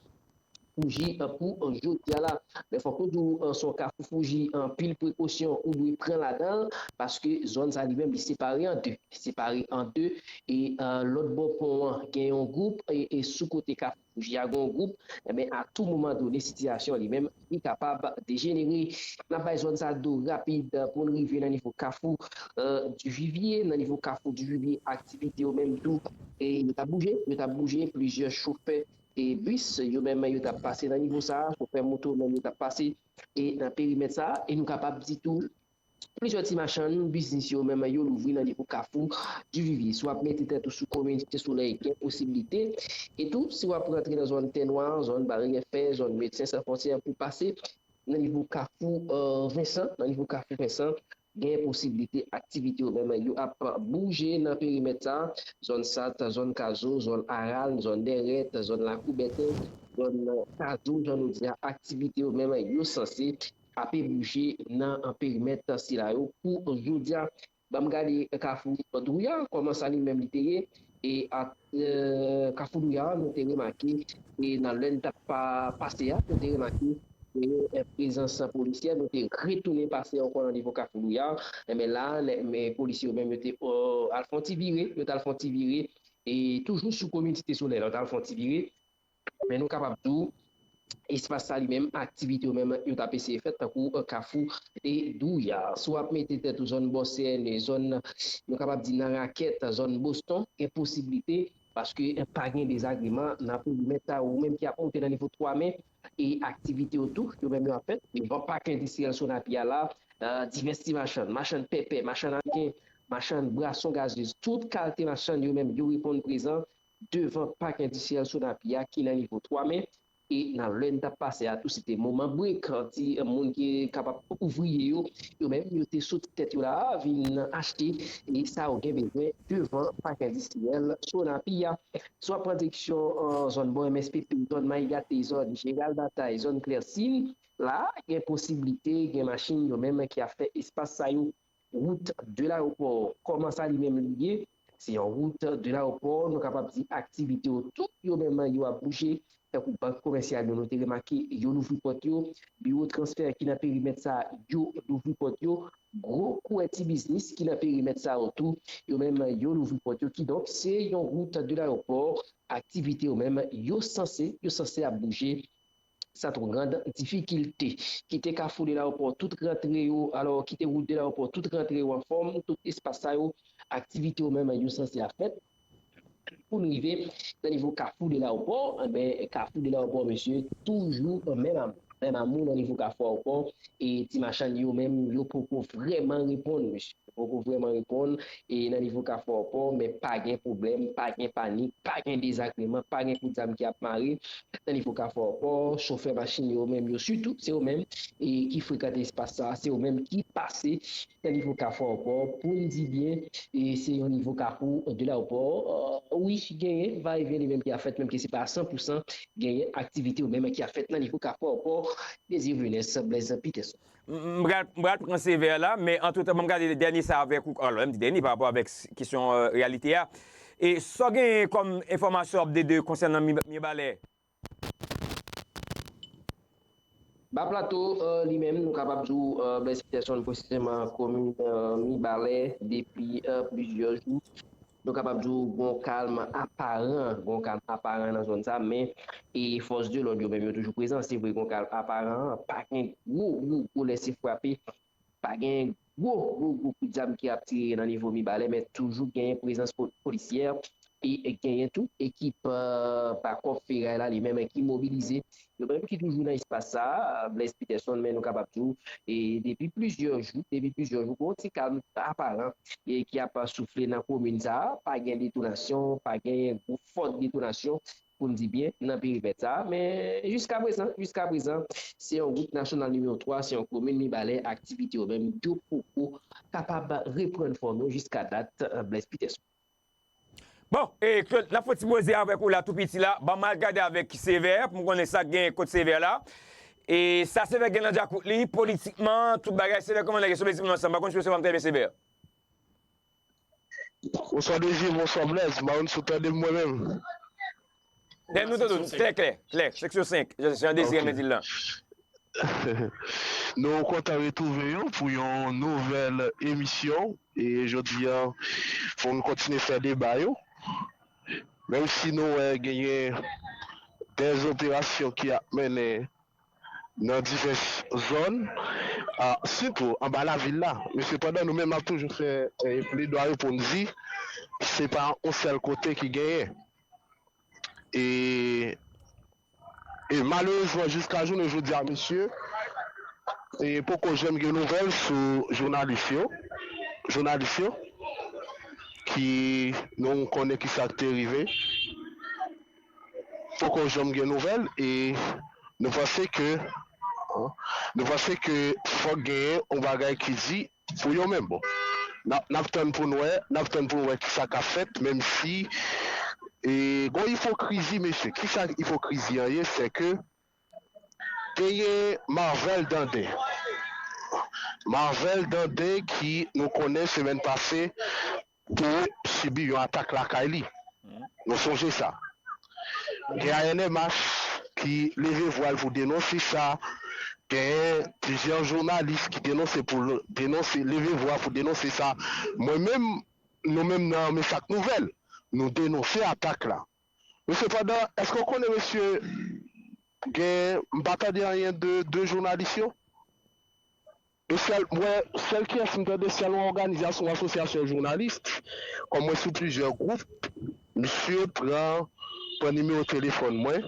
Fouji, eh, pou, eh, jodi a la. Men fòk nou di w, eh, se yon Kafou Fouji, anpil prekosyon ou dwe pran ladan l, paske zòn sa li menm li separe an de. Li separe an de, e, eh, lòt bò pon an gen yon gwoup, e, e sou kote Kafou Fouji a gen yon gwoup, enben, a tou moman done, sitiyasyon li menm, li kapab dejenere. N ap bay zòn sa do rapid, eh, pou n rive nan nivo Kafou, eh, Divivye. Nan nivo Kafou Divivye, aktivite yo menm tou, e yo t ap bouje, yo t ap bouje, plizyè chofè e bis, yo menm, yo t ap pase nan nivo sa a, chofè moto menm, yo t ap pase e nan perimèt sa a, e nou kapab di tou, plizyè ti machann biznis yo menm yo louvri nan nivo Kafou Divivye. Si w ap mete tèt ou sou komin Site Solèy, gen posiblite. E tou, si w ap rantre nan zòn Tè Nwa, zòn Baryè Fè, zòn Medsen San Fwontyè pou pase nan nivo Kafou, eh, Vensan, nan nivo Kafou Vensan, gen posiblite aktivite yo menm yo ap bouje nan perimèt sa, zòn Sat, zòn Kazo, zòn Aral, zòn Dèrèt, zòn Lakou Bèten, zòn Kazo, jan nou di a, aktivite yo menm yo sanse ape bouje nan perimèt sila yo pou jodi a. Ban m gade Kafou Dwouya, kòman sa li menm li te ye. E ak, eh, Kafou Dwouya, nou te remake, e nan lè n t ap pa, pase a, nou te remake, e, eh, prezans polisyè, nou te retounen pase ankò nan nivo Kafou Dwouya. Enben la, men polisye yo menm, yo te, eh, al fè yon ti vire, yo t al fè yon ti vire, e toujou sou komin Site Solèy la, yo t al fè yon ti vire. Men nou kapab di w, espas sa li menm, aktivite yo menm, yo t ap eseye fèt, tankou, eh, Kafou e Dwouya. Si w ap mete tèt ou zòn Bòsèn, zòn, nou kapab di nan Rakèt, zòn Boston, gen posiblite, paske, eh, pa gen dezagreman nan perimèt sa, ou menm ki ap monte nan nivo Twa Men, e aktivite yo tou, yo menm yo ap fèt. Devan pak endistriyèl Sonapi a la, eh, divès ti machann, machann pèpè, machann aken, machann bwason gazez, tout kalte machann yo menm, yo reponn prezan devan pak endistriyèl Sonapi a ki nan nivo Twa Men. E nan lè n t ap pase a tou, se te moman brek, ti moun ki kapab ouvriye yo, yo menm, yo te soti tèt yo la, vin achte e sa yo gen bezwen devan pak endistriyèl Sonapi a. Si w ap pran direksyon, eh, zòn bò M S P P, zòn Mayi Gate, zòn Jeneral Batay, zòn Klèsin, la, gen posiblite, gen machin yo menm ki ap fè espas sa yo. Wout de Layopò, kòman sa li menm li ye? Se yon wout de Layopò, nou kapab di aktivite yo tou, yo menm yo ap bouje, tankou bank komèsyal yo, nou te remake, yo louvri pòt yo, biwo transfè ki nan perimèt sa, yo louvri pòt yo, gwo kouwè ti biznis ki nan perimèt sa yo tou, yo menm yo louvri pòt yo. Kidonk, se yon wout de Layopò, aktivite yo menm, yo sanse, yo sanse ap bouje. Sa tro grand difikilte. Kite Kafou de Layopò, tout rantre yo, alò, kite wout de Layopò, tout rantre yo anfòm, tout espas sa yo, aktivite yo menm, yo sanse ap fèt. Pou n rive nan nivo Kafou de Layopò, enben, Kafou de Layopò, mesye, toujou menm amou. Menm amou nan nivo Kafou Ayopò, e ti machann yo menm, yo poko vrèman reponn, mesye. Poko vrèman reponn, e nan nivo Kafou Ayopò, men pa gen pwoblèm, pa gen panik, pa gen dezagreman, pa gen kout zam ki ap mare. Nan nivo Kafou Ayopò, chofè machin yo menm yo sitou, se yo menm, e ki frekante espas sa, se yo menm ki pase nan nivo Kafou Ayopò, pou n di byen, e se yon nivo Kafou de Layopò. Eh, wi, genyen va e vyen li menm ki ap fèt, menm ke se pa a san pou san, genyen aktivite yo menm ki ap fèt nan nivo Kafou Ayopò, Désir Venès, Blaise Peterson. M m pral m pral pran Sevè la, men antretan, ban m gade dènye sa avèk ou. Alò, m di dènye pa rapò avèk s- kesyon, eh, reyalite a. E sa w genyen kòm enfòmasyon update de konsènan Mi- Mibalè? Ba Plato, eh, li menm, nou kapab di w, eh, Blaise Peterson, presizeman komin, eh, Mibalè, depi, eh, plizyè jou. Nou kapab di w gon kalm aparan, gon kalm aparan nan zòn sa, men e fòs de lòd yo menm yo toujou prezan. Se vre gon kalm aparan, pa gen gwo, gwo, gwo lèse frape, pa gen gwo, gwo, gwo kout zam ki ap tire nan nivo Mibalè, men toujou gen prezans po- polisyè e genyen tou ekip, eh, pa Kòb Feray la, li menm ki mobilize, yo menm ki toujou nan espas sa a, Blaise Peterson, men nou kapab di w, e depi plizyè jou, depi plizyè jou, gen yon ti kalm aparan e ki ap soufle nan komin sa a, pa gen detonasyon, pa gen gwo fòt detonasyon, pou n di byen, nan perimèt sa a. Men jiska prezan, jiska prezan, se yon wout nasyonal nimewo twa, se yon komin Mibalè, aktivite yo menm, yo poko kapab reprann fòm yo jiska dat, eh, Blaise Peterson. Bon, e Claude, n ap fè yon ti poze avèk ou la tou piti la. Ban m al gade avèk Sevè, pou m konnen sa k gen kot Sevè la. E sa Sevè gen nan djakout li, politikman, tout bagay, Sevè, kòman nèg yo sou bezwen ansanm? Pa konn si w sou trè byen, Sevè. Bonswa Dezi, bonswa Blaise, m pa konn si w tande m mwen menm. Tande nou, tande nou, klè, klè, klè, seksyon senk, se yon dezi renmen di l lan. Nou kontan retwouve yo pou yon nouvèl emisyon. E jodi a, pou n kontinye fè deba yo. Menm si nou wè genyen dèz operasyon ki ap mennen nan divès zòn, a, sitou anba lavil la. Men sepandan, nou menm n ap toujou fè, eh, pledwaye pou n di, se pa yon sèl kote ki genyen. E, e malerezman, jiska jounen jodi a, mesye, e poko janm gen nouvèl sou jounalis yo, jounalis yo, ki nou konnen ki sa k te rive. Poko janm gen nouvèl e nou panse ke, nou panse ke fòk genyen yon bagay ki di pou yo menm. Bon, n ap, n ap tann pou n wè, n ap tann pou n wè ki sa k ap fèt, menm si, e, gon ipokrizi, mesye. Ki sa ipokrizi an ye? Se ke genyen Marvel Dandin. Marvel Dandin ki nou konnen semèn pase te sibi yon atak lakay li. Nou sonje sa. Gen A N M H ki leve vwa l pou denonse sa. Gen plizyè jounalis ki denonse pou l, denonse, leve vwa pou denonse sa. Mwen menm, nou menm nan Mesak Nouvèl, nou denonse atak la. Men sepandan, èske w konnen, mesye, gen, m pa tande anyen de, de jounalis yo? E sèl, mwen, sèl kiyès m tande, sèl yon òganizasyon, asosyasyon jounalis, kòm mwen sou plizyè gwoup, misye pran, pran nimewo telefòn mwen,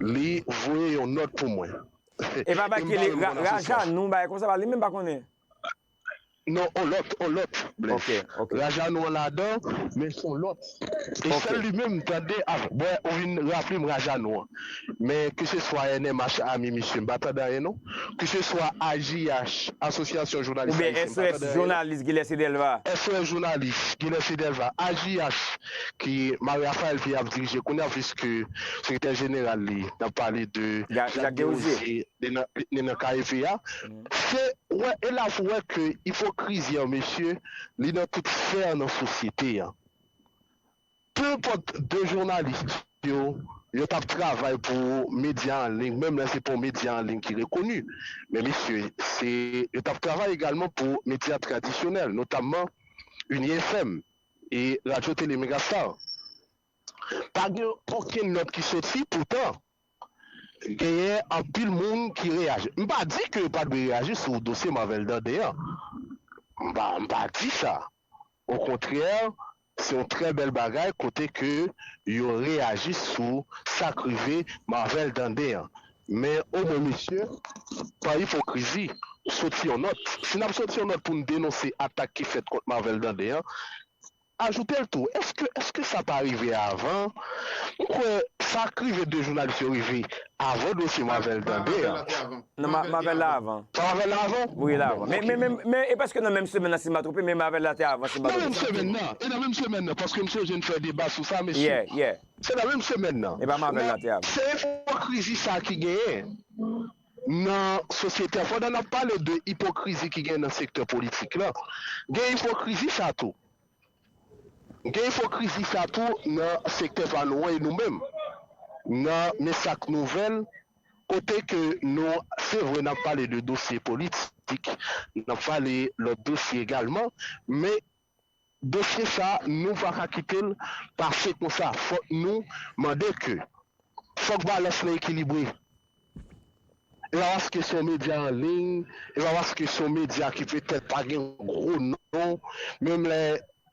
li voye yon nòt pou mwen. E pa bagay ki rele Rajanou, bagay konsa, pa li menm pa konnen. Non, on lòt, on lòt, Blaise. Rajanou an ladan, men se on lòt. E sèl li menm, tande, bon, ou vin raple m Rajanou an. Men ke se swa A N M H, ami misye, m pa tande anyen non. Ke se swa A J H, Asosyasyon Jounalis Ayisyen, m pa tande anyen non. Oubyen S O S Jounalis, Gilles Edelva. S O S Jounalis, Gilles Edelva. A J H, ki Mari Raphaël te ap dirije kounye a, piske sekretè jeneral li, n ap pale de Jacques Desrosiers, li nan, li nan K E P A. Se, wè, e la pou wè ke ipokrizi an, mesye, li nan tout sfè nan sosyete an. Nenpòt de jounalis yo, yo t ap travay pou medya an liy, menm lè se pa yon medya an liy ki rekoni. Men mesye, se, yo t ap travay egalman pou medya tradisyonèl, notamman Uni F M e Radyo Tele Megastar. Pa gen okenn nòt ki soti, poutan, genyen anpil moun ki reyaji. M pa di ke yo pa dwe reyaji sou dosye Marvel Dandin an. M pa, m pa di sa. Okontrè, se yon trè bèl bagay kote ke yo reyaji sou sa k rive Marvel Dandin an. Men omwen, mesye, pa ipokrizi, soti yon nòt. Si n ap soti yon nòt pou n denonse atak ki fèt kont Marvel Dandin an, ajoute l tou, èske, èske sa pa rive avan? M kwè sa k rive de jounalis yo rive avan dosye Marvel Dandin an. Non, Marvel la avan. Sa Marvel la avan? Wi, la avan. Men, men, men, men, e prèske nan menm semèn nan, si m pa twonpe, men Marvel la te avan, si m pa twonpe. Nan menm semèn nan, e nan menm semèn nan, paske m sonje n fè deba sou sa, mesye. Yeah, yeah. Se nan menm semèn nan. E pa Marvel la te avan. Men se ipokrizi sa ki genyen nan sosyete a. Pandan n ap pale de ipokrizi ki genyen nan sektè politik la, gen ipokrizi sa tou. Gen ipokrizi sa tou nan sektè pa nou an e nou menm, nan Mesak Nouvèl, kote ke nou, se vre, n ap pale de dosye politik, n ap pale lòt dosye egalman, men dosye sa, nou pa ka kite l pase konsa. Fòk nou mande ke, fòk balans lan ekilibre. E pa paske se yon medya an liy, e pa paske se yon medya ki petèt pa gen gwo non, menm lè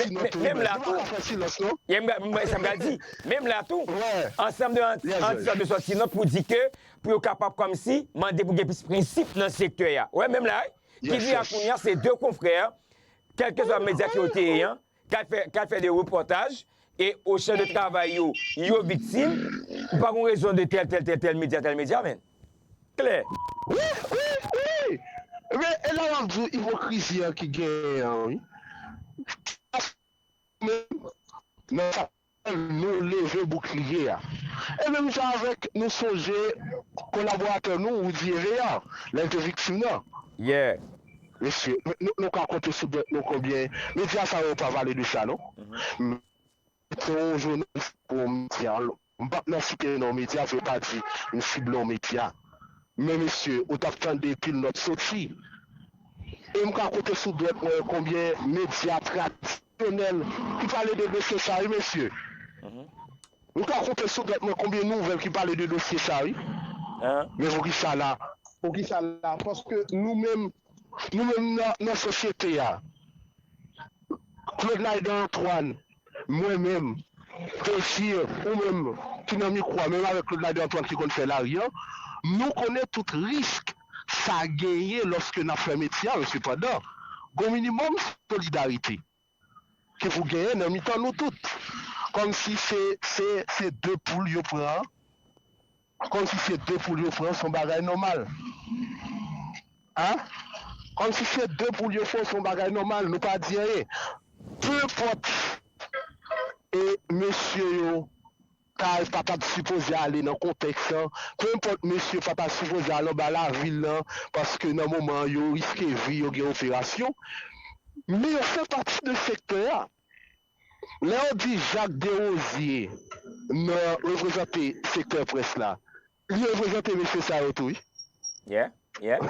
men- men- menm la tou, nou pa ka fè silans, non. Ye, m ga- m- sa m pral di, menm la tou, ansanm de anti- anti sòti nòt pou di ke, pou yo kapab kòmsi mande pou gen plis prensip nan sektè a. Wè, menm la, wi, ki vin a kounye a, se de konfrè, kèlkeswa medya ke yo te ye an, k al fè, k al fè de repòtaj, e o chan de travay yo, yo viktim, ou pa gon rezon de tèl, tèl, tèl, tèl medya, tèl medya, men. Klè. Wi, wi, wi. Men, e la w ap di w ipokrizi an ki genyen an, wi. Nan sa nou leve boukliye a. E menm jan avèk, nou sonje kolaboratè nou, Rudy Eveillard, lè l te viktim nan. Yeah. Mesye, nou, nou ka konte sou dwèt nou konbyen medya sa yo pa pale de sa, non? Se yon jounalis pou yon medya. M p ap nan site non medya, vle pa di m sible yon medya. Men mesye, ou t ap tande pil nòt soti. E m ka konte sou dwèt mwen konbyen medya tradisyonèl ki pale de dosye sa, wi, mesye. M ka konte sou dwèt mwen konbyen nouvèl ki pale de dosye sa, wi. Men poukisa la? Poukisa la? Paske nou menm, nou menm nan, nan sosyete a, Claude Laidan Antoine, mwen menm, Désir, ou menm ki nan mikwo a, menm avèk Claude Laidan Antoine ki konn fè lari an, nou konnen tout risk sa genyen lòske n ap fè metye a, men sepandan, gon minimòm solidarite ki pou genyen nan mitan nou tout. Kòmsi se, se, se de poul yo pran, kòmsi se de poul yo pran, se yon bagay nòmal. Hein? Kòmsi se de poul yo fè, se yon bagay nòmal, nou pa di anyen. Peu importe, e mesye yo ta, pa t ap sipoze ale nan kontèks lan, peu importe, mesye pa ta sipoze al anba lavil lan, paske nan moman an, yo riske vi yo, gen operasyon. Men yo fè pati de sektè a. Lè yo di Jacques Desrosiers nan reprezante sektè près la, li reprezante mesye sa yo tou, wi. Yeah, yeah.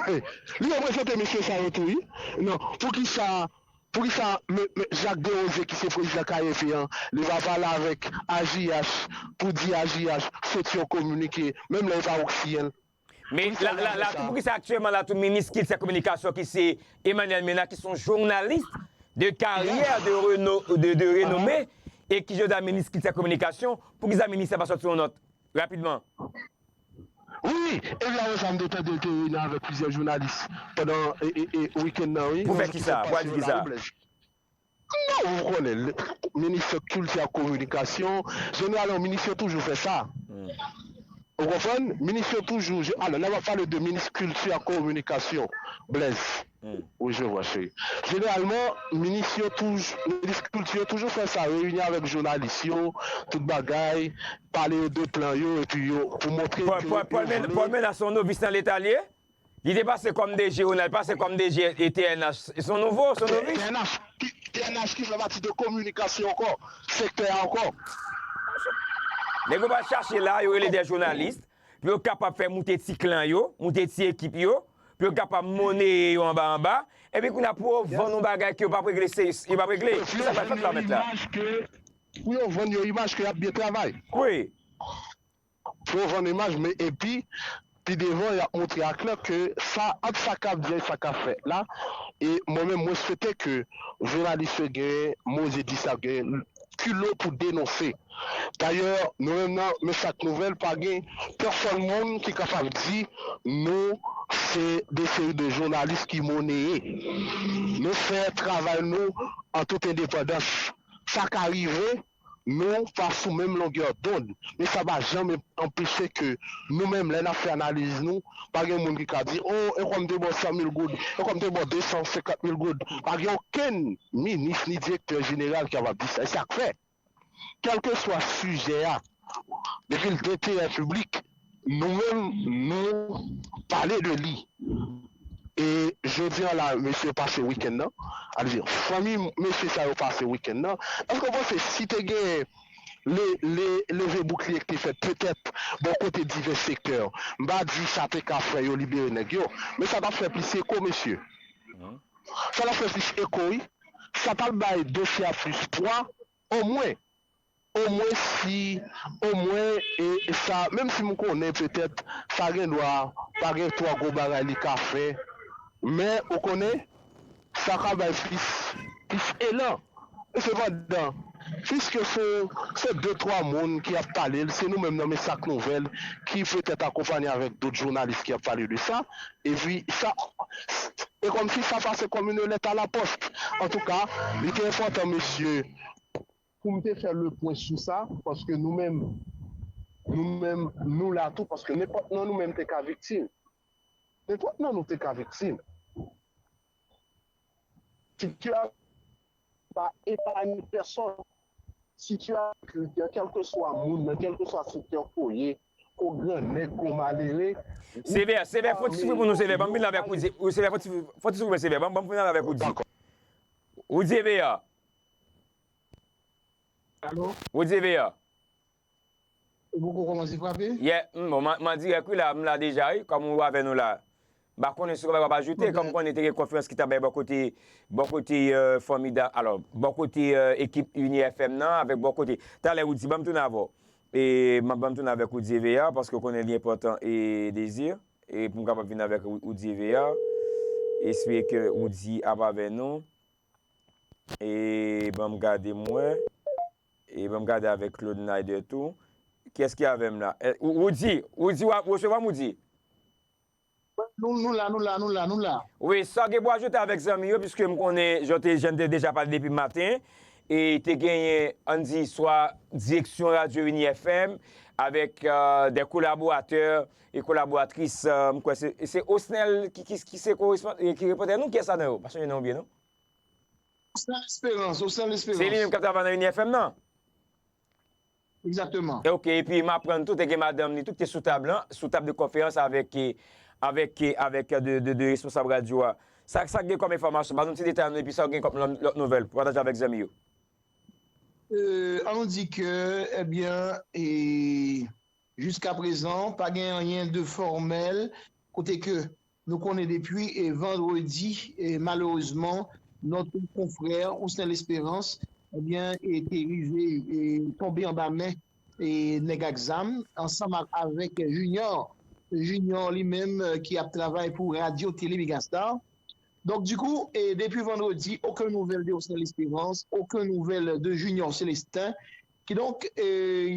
Li reprezante mesye sa yo tou, wi. Non, poukisa, poukisa men, men Jacques Desrosiers ki se prezidan K E V an, li pa pale avèk A J H pou di A J H soti yon kominike, menm lè yo pa oksiyen l? Men la, la, la tou, poukisa aktyèlman la tou, minis kilti ak kominikasyon ki se Emmanuel Ménard, ki se yon jounalis de karyè, de reno, de, de renome, e ki jodi a minis kilti ak kominikasyon, poukisa minis la pa sòti yon nòt rapidman? Wi, e la, sa m te tande l te reyini avèk plizyè jounalis pandan, e, e, e, wikenn nan, wi. Pou fè kisa? Pou al di kisa? Non, ou konnen, le, minis kilti ak kominikasyon, jeneralman, minis yo toujou fè sa. Ou konprann? Minis yo toujou, je, alò, lè w ap pale de minis kilti ak kominikasyon, Blaise. Wi, je vois, cheri. Jeneralman, minis yo toujou, minis kilti yo toujou fè sa, reyini avèk jounalis yo, tout bagay, pale yo de plan yo, epi yo, pou montre ke yo vle. Paul Ménard se yon novis nan Leta l ye? Li te pase kòm D G, Ronald pase kòm D G T N H. Se yon nouvo, se yon novis? T N H ki, T N H ki fè pati de kominikasyon ankò, sektè a ankò. Nèg yo pral chache la, yo rele de jounalis, pou yo kapab fè moute ti klan yo, moute ti ekip yo, pou yo kapab moneye yo anba anba, epi kounye a pou yo vann yon bagay ke yo p ap regle, se, yo p ap regle. Kisa k ap fèt la, mèt la? Pou yo vann yo imaj ke y ap byen travay. Wi. Pou yo vann imaj, men epi, pi devan, y ap montre aklè ke sa, ant sa k ap di ak sa k ap fèt la, e mwen menm, mwen swete ke jounalis yo gen mo yo di sa, gen kilo pou denonse. Dayè, nou menm nan Mesak Nouvèl, pa gen pèsòn moun ki kapab di nou se de seri de jounalis ki moneye. Nou fè travay nou an tout endepandans. Sa ka rive, nou pa sou menm longè dond, men sa pa janm anpeche ke nou menm, lè n ap fè analiz nou, pa gen moun ki ka di, o, e kòm te ba w san mil goud, e kòm te ba w de san senkant mil goud. Pa gen okenn minis ni direktè jeneral ki kapab di sa. E sa k fè, kèlkeswa sijè a, depi l denterè piblik, nou menm, nou pale de li. E jodi a la, mesye pase wikenn nan, a di, fanmi mesye sa yo pase wikenn nan, èske w panse si te gen le, le, leve boukliye ki te fèt petèt bò kote divès sektè, m pa di sa te ka fè yo libere nèg yo, men sa t ap fè plis eko, mesye. Sa t ap fè plis eko, wi. Sa t ap bay dosye a plis pwa, omwen. Omwen si, omwen, e, e sa, menm si m konnen petèt sa gen dwa pa gen twò gwo bagay li ka fè, men ou konnen, sa ka bay plis, plis elan. E sepandan, piske se, se de twa moun ki ap pale l, se nou menm nan Mesak Nouvèl ki petèt akonpanye avèk dòt jounalis ki ap pale de sa, epi sa, e kòmsi sa pase kòm une lettre à la poste. Antouka, li te enpòtan, mesye, pou m te fè le pwen sou sa, paske nou menm, nou menm, nou la tou, paske nenpòt nan nou menm te ka viktim. Nenpòt nan nou te ka viktim. Sitiyasyon pa epanye pèsonn. Sitiyasyon ke, kèlkeswa moun nan, kèlkeswa sektè ke w ye, ke w grannèg, ke w malere, Sevè, Sevè, fò ti soufle pou nou, Sevè. Ban m vin avèk ou di. Ou, Sevè, fò ti, fò ti soufle, Sevè. Ban m, ban m vin avèk ou di. Ou di, Sevè. Alo? Ou di, Sevè. Ou poko kòmanse frape? Yeah, m, bon, m, m an dirèk wi la, m la deja wi, kòm ou avè nou la. M pa konnen si w gen bagay w ap ajoute, kòm m konnen te gen konferans ki t ap bay bò kote, bò kote euh, fanmi da, alò, bò kote euh, ekip Uni F M nan, avèk bò kote. Talè ou di, ban m tounen avè w. E m ap ban m tounen avèk ou di Evea, paske w konnen li enpòtan e Dezi. E pou m kapab vin avèk ou, ou di Evea. Espere ke ou di ap avè nou. E ban m gade m wè. E ban m gade avèk Claude Naider tou. Kiyès ki avè m la? Ou di, ou di w ap resevwa m ou di? Nou, nou la, nou la, nou la, nou la. Wi, sa w gen pou ajoute avèk zanmi yo, piske m konnen jan te, jan te deja pale depi maten, e te genyen, ann di, swa direksyon radyo Uni F M, avèk euh, de kolaboratè e kolaboratris, euh, m kwè se, se Osnel ki, ki, ki se korespon, ki repòtè nou, kiyès ladan yo? Pa sonje non byen non. Osnel Esperans, Osnel Esperans. Se li menm k ap travay nan Uni F M nan? Egzakteman. Ok, epi m aprann tou, te gen madanm li tou ki te sou tab lan, sou tab de konferans avèk, avèk, avèk de, de, de responsab radyo a. Sa, sa k gen kòm enfòmasyon, ba nou ti detay nou epi sa w gen kòm lòt, lòt nouvèl pou pataje avèk zanmi yo. Euh, an nou di ke, ebyen, e, jiskaprezan, pa gen anyen de fòmèl, kote ke Nou konnen depi e vandredi, e malerezman, notre confrère Osnel Esperance, ebyen, e te rive e tonbe anba men e nèg ak zam, ansanm ak, avèk Junior. Junior li menm e ki ap travay pou Radyo Tele Megastar. Donk, dikou, e depi vandredi, okenn nouvèl de Osnel Esperance, okenn nouvèl de Junior Celestin. Kidonk, e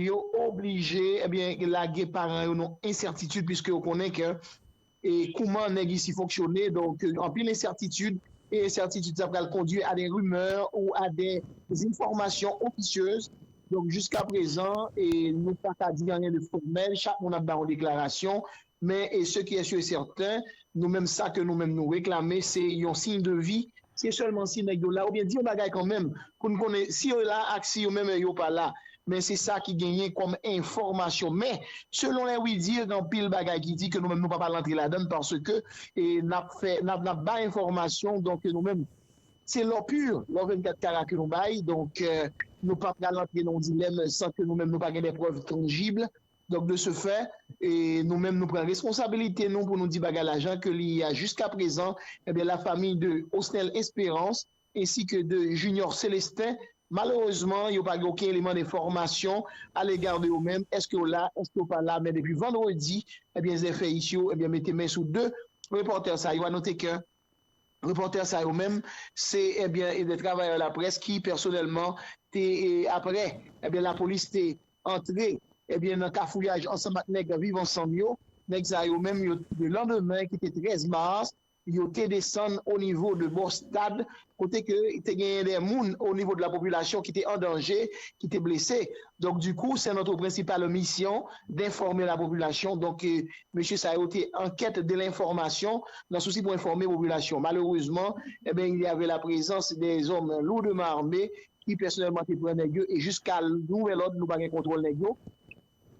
yo oblije, ebyen, lage paran yo nan ensètitid, piske yo konnen ke e kouman nèg isi fonksyone. Donk, anpil ensètitid, e ensètitid sa pral kondwi a de rimè ou a de enfòmasyon ofisyez. Donk, jiskaprezan, e nou pa ka di anyen de fòmèl, chak moun ap bay yon deklarasyon, men e ce qui est sûr et certain, nou menm sa ke nou menm nou reklame, se yon siy de vi, se sèlman si nèg yo la, oubyen di yon bagay kanmenm, pou n konnen si yo la ak si yo menm yo pa la. Men se sa ki genyen kòm enfòmasyon. Men, selon lè wi di, gen anpil bagay ki di ke nou menm nou pa pral antre ladann paske e n ap fè, n ap, n ap bay enfòmasyon, donk nou menm, se lò pi, lò vennkat kara ke nou bay, donk e nou pa pral antre nan yon dilèm san ke nou menm nou pa gen de prèv tanjib. Donk, de ce fait, e nou menm nou pran responsabilite nou pou nou di bagay la jan ke li ye a jiskaprezan, ebyen, la famille de Osnel Esperance, ensi ke de Junior Celestin. Malerezman, yo pa gen okenn eleman de enfòmasyon alega de yo menm. Èske yo la, èske yo pa la? Men depi vandredi, ebyen, zèfè isi yo, ebyen, mete men sou de repòtè sa yo. A note ke Repòtè sa yo menm, se, ebyen, e de travayè laprès ki pèsonèlman te, e, apre, ebyen, lapolis te antre, ebyen, nan kafouyaj ansanm ak nèg Viv Ansanm yo. Nèg sa yo menm, yo, le landemen ki te trèz mas, yo te desann o nivo de bò stad, kote ke te genyen de moun o nivo de la popilasyon ki te an danje, ki te blese. Donk, dikou, se notre prensipal misyon, denfòme la popilasyon. Donk, e, mesye sa yo te an kèt de lenfòmasyon, nan sousi pou enfòme popilasyon. Malerezman, ebyen, il y avait la présence des hommes lourdement armés ki pèsonèlman te pran nèg yo, e jiska nouvèl òd, nou pa gen kontwòl nèg yo.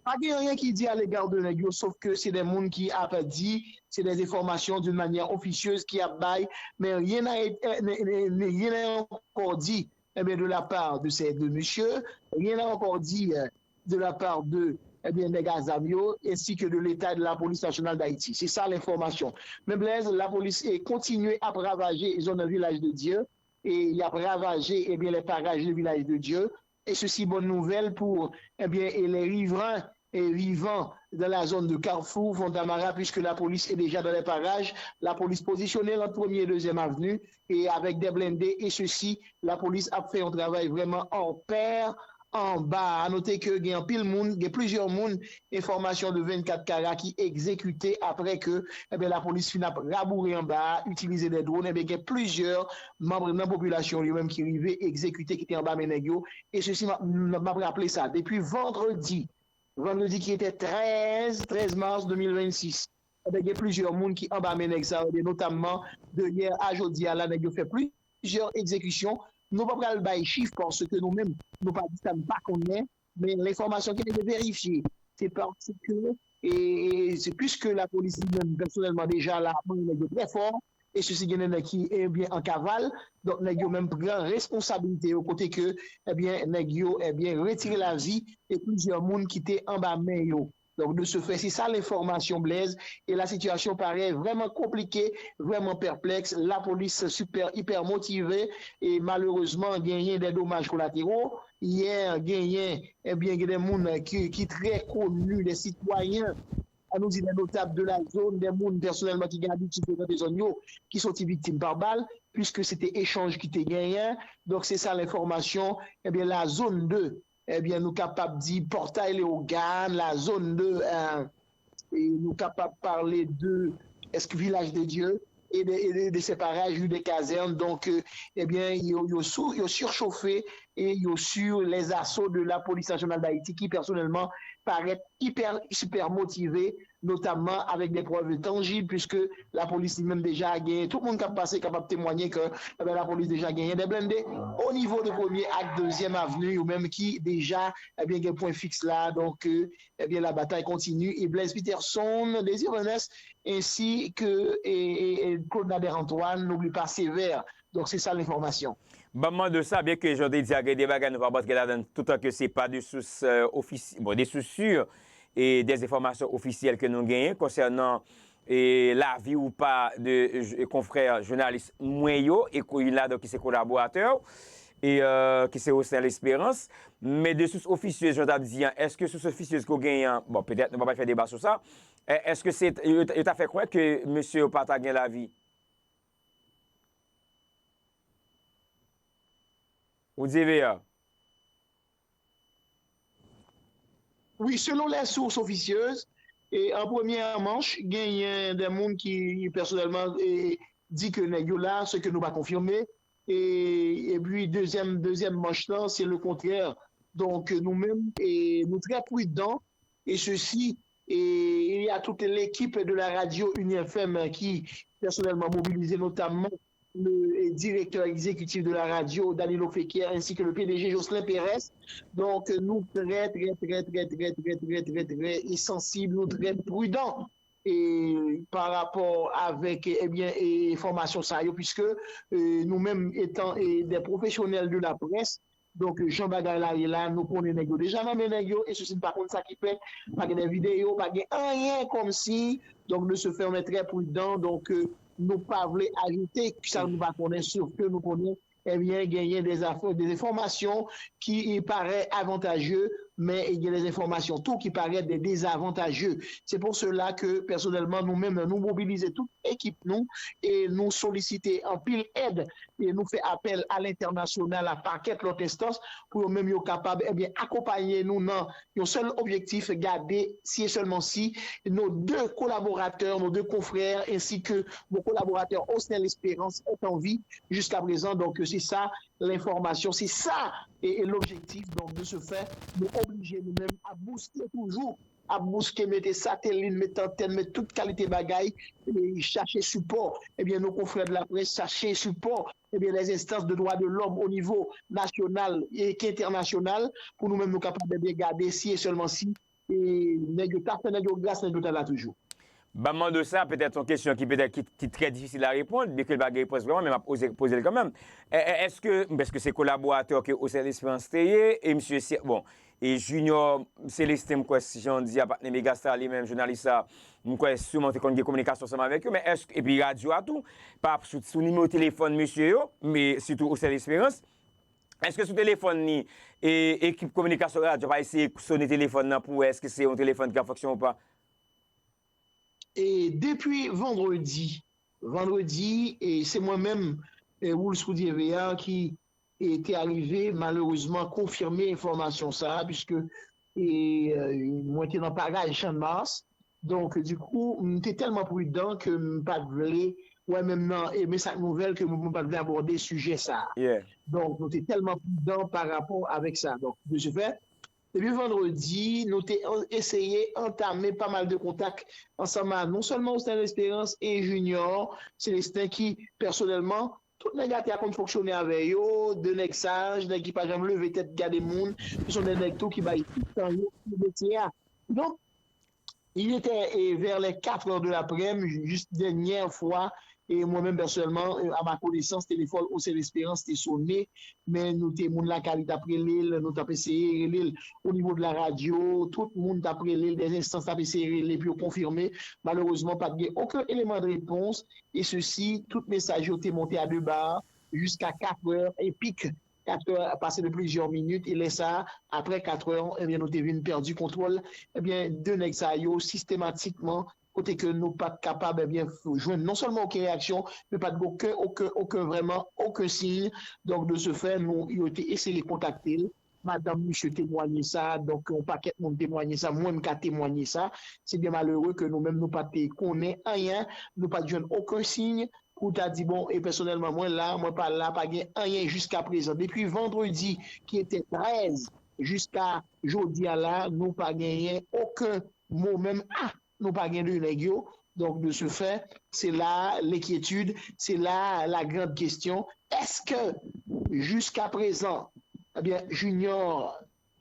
Pa gen anyen ki di a lega de nèg yo, sof ke se de moun ki ap di, se de enfòmasyon d'une manière officieuse ki ap bay, men rien n'a été, euh, ne- ne- ne- rien n'est encore dit, eh bien, de la part de ces deux messieurs, rien n'est encore dit, euh, de la part de, eh bien, nèg a zam yo, ensi ke de l'État et de la Police Nationale d'Haïti. Se sa lenfòmasyon. Men Blaise, lapolis e kontinye ap ravaje zòn Vilaj de Dye, e y ap ravaje, ebyen, les parages de Vilaj de Dye. Et ceci, bonne nouvelle pour, eh bien, et les riverains et vivants dans la zone de Carrefour Fontamara, puisque la police est déjà dans les parages. La police positionnée entre première et deuxième avenue et avec des blindés. Et ceci, la police a fait un travail vraiment hors pair anba. A note ke gen anpil moun, gen plizyè moun, enfòmasyon de vennkat kara ki egzekite apre ke, ebyen, lapolis fin ap raboure anba a, itilize de dwòn, ebyen, gen plizyè manm nan popilasyon yo menm ki rive egzekite, ki te anba men nèg yo. E sesi, m ap, m ap raple sa, depi vandredi, vandredi ki te trèz, trèz mas de mil vennsis, ebyen, gen plizyè moun ki anba men nèg sa yo, ebyen, notamman de yè a jodi a la, nèg yo fè plizyè egzekisyon. Nou pa pral bay chif paske nou menm, nou pa di sa n pa konnen, men lenfòmasyon ki rive verifye, se paske, e, e, se piske lapolis li menm pèsonèlman deja la, ap manyen nèg yo trè fò, e sesi gen nèg ki, ebyen, an kaval, donk nèg yo menm pran responsabilite yo kote ke, ebyen, nèg yo, ebyen, retire lavi e plizyè moun ki te anba men yo. Donk, de ce fait, se sa lenfòmasyon, Blaise, e la sitiyasyon parèt vrèman konplike, vrèman pèplèks, lapolis sipè, ipè motive, e malerezman, genyen de domaj kolatero. Yè, genyen, ebyen, gen de moun ki, ki trè koni, de sitwayen, an nou di de notab de la zòn, de moun pèsonèlman ki gen abitid frekante zòn yo, ki soti viktim pa bal, piske se te echanj ki te genyen. Donk, se sa lenfòmasyon, ebyen, la zone deux, ebyen, nou kapab di Pòtay Leyogàn, la zone deux, euh, e nou kapab pale de, èske Vilaj de Dye, e de, e de, de ces parages, rue des Casernes. Donk, euh, ebyen, yo, yo sou, yo surchauffé e yo sur les assauts de la Police Nationale d'Haïti, ki pèsonèlman parèt ipè, sipè motive, notamman avèk de prèv tanjib, puiske lapolis li menm deja gen, tout moun k ap pase kapab temwanye ke, ebyen, lapolis deja genyen de blende o nivo de premye ak dezyèm avni, yo menm ki deja, ebyen, gen pwen fiks la. Donk, euh, ebyen, la batay kontini. E Blaise Peterson, Désir Venès, ensi ke, e, e, e Claude Nader Antoine, n'oublie pas Sévère. Donk, se sa lenfòmasyon. Ban m mande w sa, byen ke jan w te di a, gen de bagay nou p ap antre ladan l toutan ke se pa de sous, euh, ofisi-, bon, de sous sur e de enfòmasyon ofisyèl ke nou genyen konsènan e lavi ou pa de j-, konfrè jounalis mwen yo, e ko-, youn ladan ki se kolaboratè w, e, euh, ki se Rosenel Espérance. Men de sous ofisyez, jan w t ap di an, èske sous ofisyez ke w genyen an, bon, petèt nou pa pral fè deba sou sa, è-, èske se, yo, yo ta fè kwè ke mesye yo pa ta gen lavi? Ou di Veer? Wi, selon les sources officieuses, e an premyè manch, genyen de moun ki pèsonèlman, e, di ke nèg yo la, se ke nou pa konfime. E, epi dezyèm, dezyèm manch lan, se le kontrè. Donk, nou menm, e, nou trè pridan, e sesi, e, il y a toute l'équipe de la radio Uni F M ki pèsonèlman mobilize, notamman le, e, directeur exécutif de la radio, Danilo Fequière, ainsi que le P D G Jocelyn Pérez. Donk, nou trè, trè, trè, trè, trè, trè, trè, trè, trè, e sansib, nou trè pridan, e, pa rapò avèk, ebyen, e, enfòmasyon sa yo, piske, e, nou menm, etan, e, de pwofesyonèl de la près, donk, jan bagay la ye la, nou konnen nèg yo deja nan men nèg yo, e sesi n pa konn sa ki fèt, pa gen de videyo, pa gen anyen kòmsi, donk, de ce fait, on est très prudent, donk, e, nou pa vle ajoute sa nou pa konnen, sof ke nou konnen, ebyen, genyen de zafè, de enfòmasyon ki parèt avantaje men gen de enfòmasyon tou ki parèt de dezavantaje. Se pou sela ke, pèsonèlman, nou menm, nou mobilize tout ekip nou e nou solisite anpil èd e nou fè apèl a lentènasyonal, a pakèt lòt enstans, pou yo menm yo kapab, ebyen, akonpaye nou nan yon sèl objektif, gade si e sèlman si nos deux collaborateurs, nos deux confrères, ainsi que mon collaborateur Osnel Espérance est en vie jusqu'à présent. Donc, c'est ça l'information, c'est ça et, et l'objectif. Donc, de ce fait, nou oblije nou menm ap bouske toujou, ap bouske, mete satelit, mete antèn, mete tout kalite bagay, e chache sipò, ebyen, nos confrères de la presse, chache sipò, ebyen, les instances de droits de l'homme au niveau national et international, pou nou menm nou kapab, ebyen, gade si e sèlman si e nèg yo ta fè nèg yo gras, nèg yo ta la toujou. Ban m mande w sa, petèt yon kesyon ki petèt ki, ki trè difisil a reponn, byenke l pa gen repons vrèman, men m ap oze poze l kanmenm. È- è- Èske, èske se kolaboratè ke Osnel Espérance te ye, e misye, se- bon, e Junior Célestin, m kwè, si jan w di a, patnè Megastar li menm, jounalis sa, m kwè siman te konn gen kominikasyon ansanm avèk yo, men èske, epi radyo a tou, pa sou, sou nimewo telefòn mesye yo, men sitou Osnel Espérance, èske sou telefòn li, e ekip kominikasyon radyo pa eseye sone telefòn nan pou wè èske se yon telefòn ki ap fonksyonnen ou pa? E depi vandredi, vandredi, e se mwen menm, e Wools Coudieveillard ki e, te arive malerezman konfime enfòmasyon sa a, piske e, e, mwen te nan paraj Channmas. Donk, dikou, m te tèlman pridan ke m pa t vle wè menm nan e, men sa k nouvèl ke mwen pa t vle abòde sijè sa a. Donk, nou te tèlman pridan pa rapò avèk sa. Donk, de ce fait, depi vandredi, nou te an- eseye antame pa mal de kontak ansanm a non sèlman Osnel Espérance e Junior Célestin ki, pèsonèlman, tout nèg atè a konn fonksyone avè yo, de nèg saj, nèg ki pa janm leve tèt gade moun, se son de nèg tou ki bay tout tan yo pou metye a. Donk, il était e, vers les quatre heures de l'après-midi, jis dènyè fwa, e mwen menm pèsonèlman, e, à ma connaissance, telefòn Osnel Espérance te sone, men nou te moun lakay li t ap rele l, nou t ap eseye rele l. O nivo de la radyo, tout moun t ap rele l, des instances t ap eseye rele l pou yo konfime. Malerezman, pa t gen okenn eleman de repons, e sesi, tout mesaj yo te monte a de ba, jiska katrè e pik, katrè pase de plizyè minit, e lè sa a, aprè katrè, ebyen, nou te vin pèdi kontwòl, ebyen, de nèg sa yo sistematikman, kote ke nou pa t kapab, ebyen, jwenn non sèlman okenn reyaksyon, men pa t gen okenn, okenn, okenn, vrèman, okenn siy. Donk, de ce fait, nou, yo te eseye kontakte l. Madanm misye temwanye sa, donk, yon pakèt moun temwanye sa, mwen, m ka temwanye sa. Se byen malere ke nou menm, nou pa te konnen anyen, nou pa t jwenn okenn siy, pou ta di, bon, e pèsonèlman, mwen la, mwen pa la, pa gen anyen jiska prezan. Depi vandredi, ki ete trèz, jiska jodi a la, nou pa genyen okenn mo, menm a, nou pa gen de nèg yo. Donk, de ce fait, se la lenkyetid, se la la grande question. Èske, jiska prezan, ebyen, Junior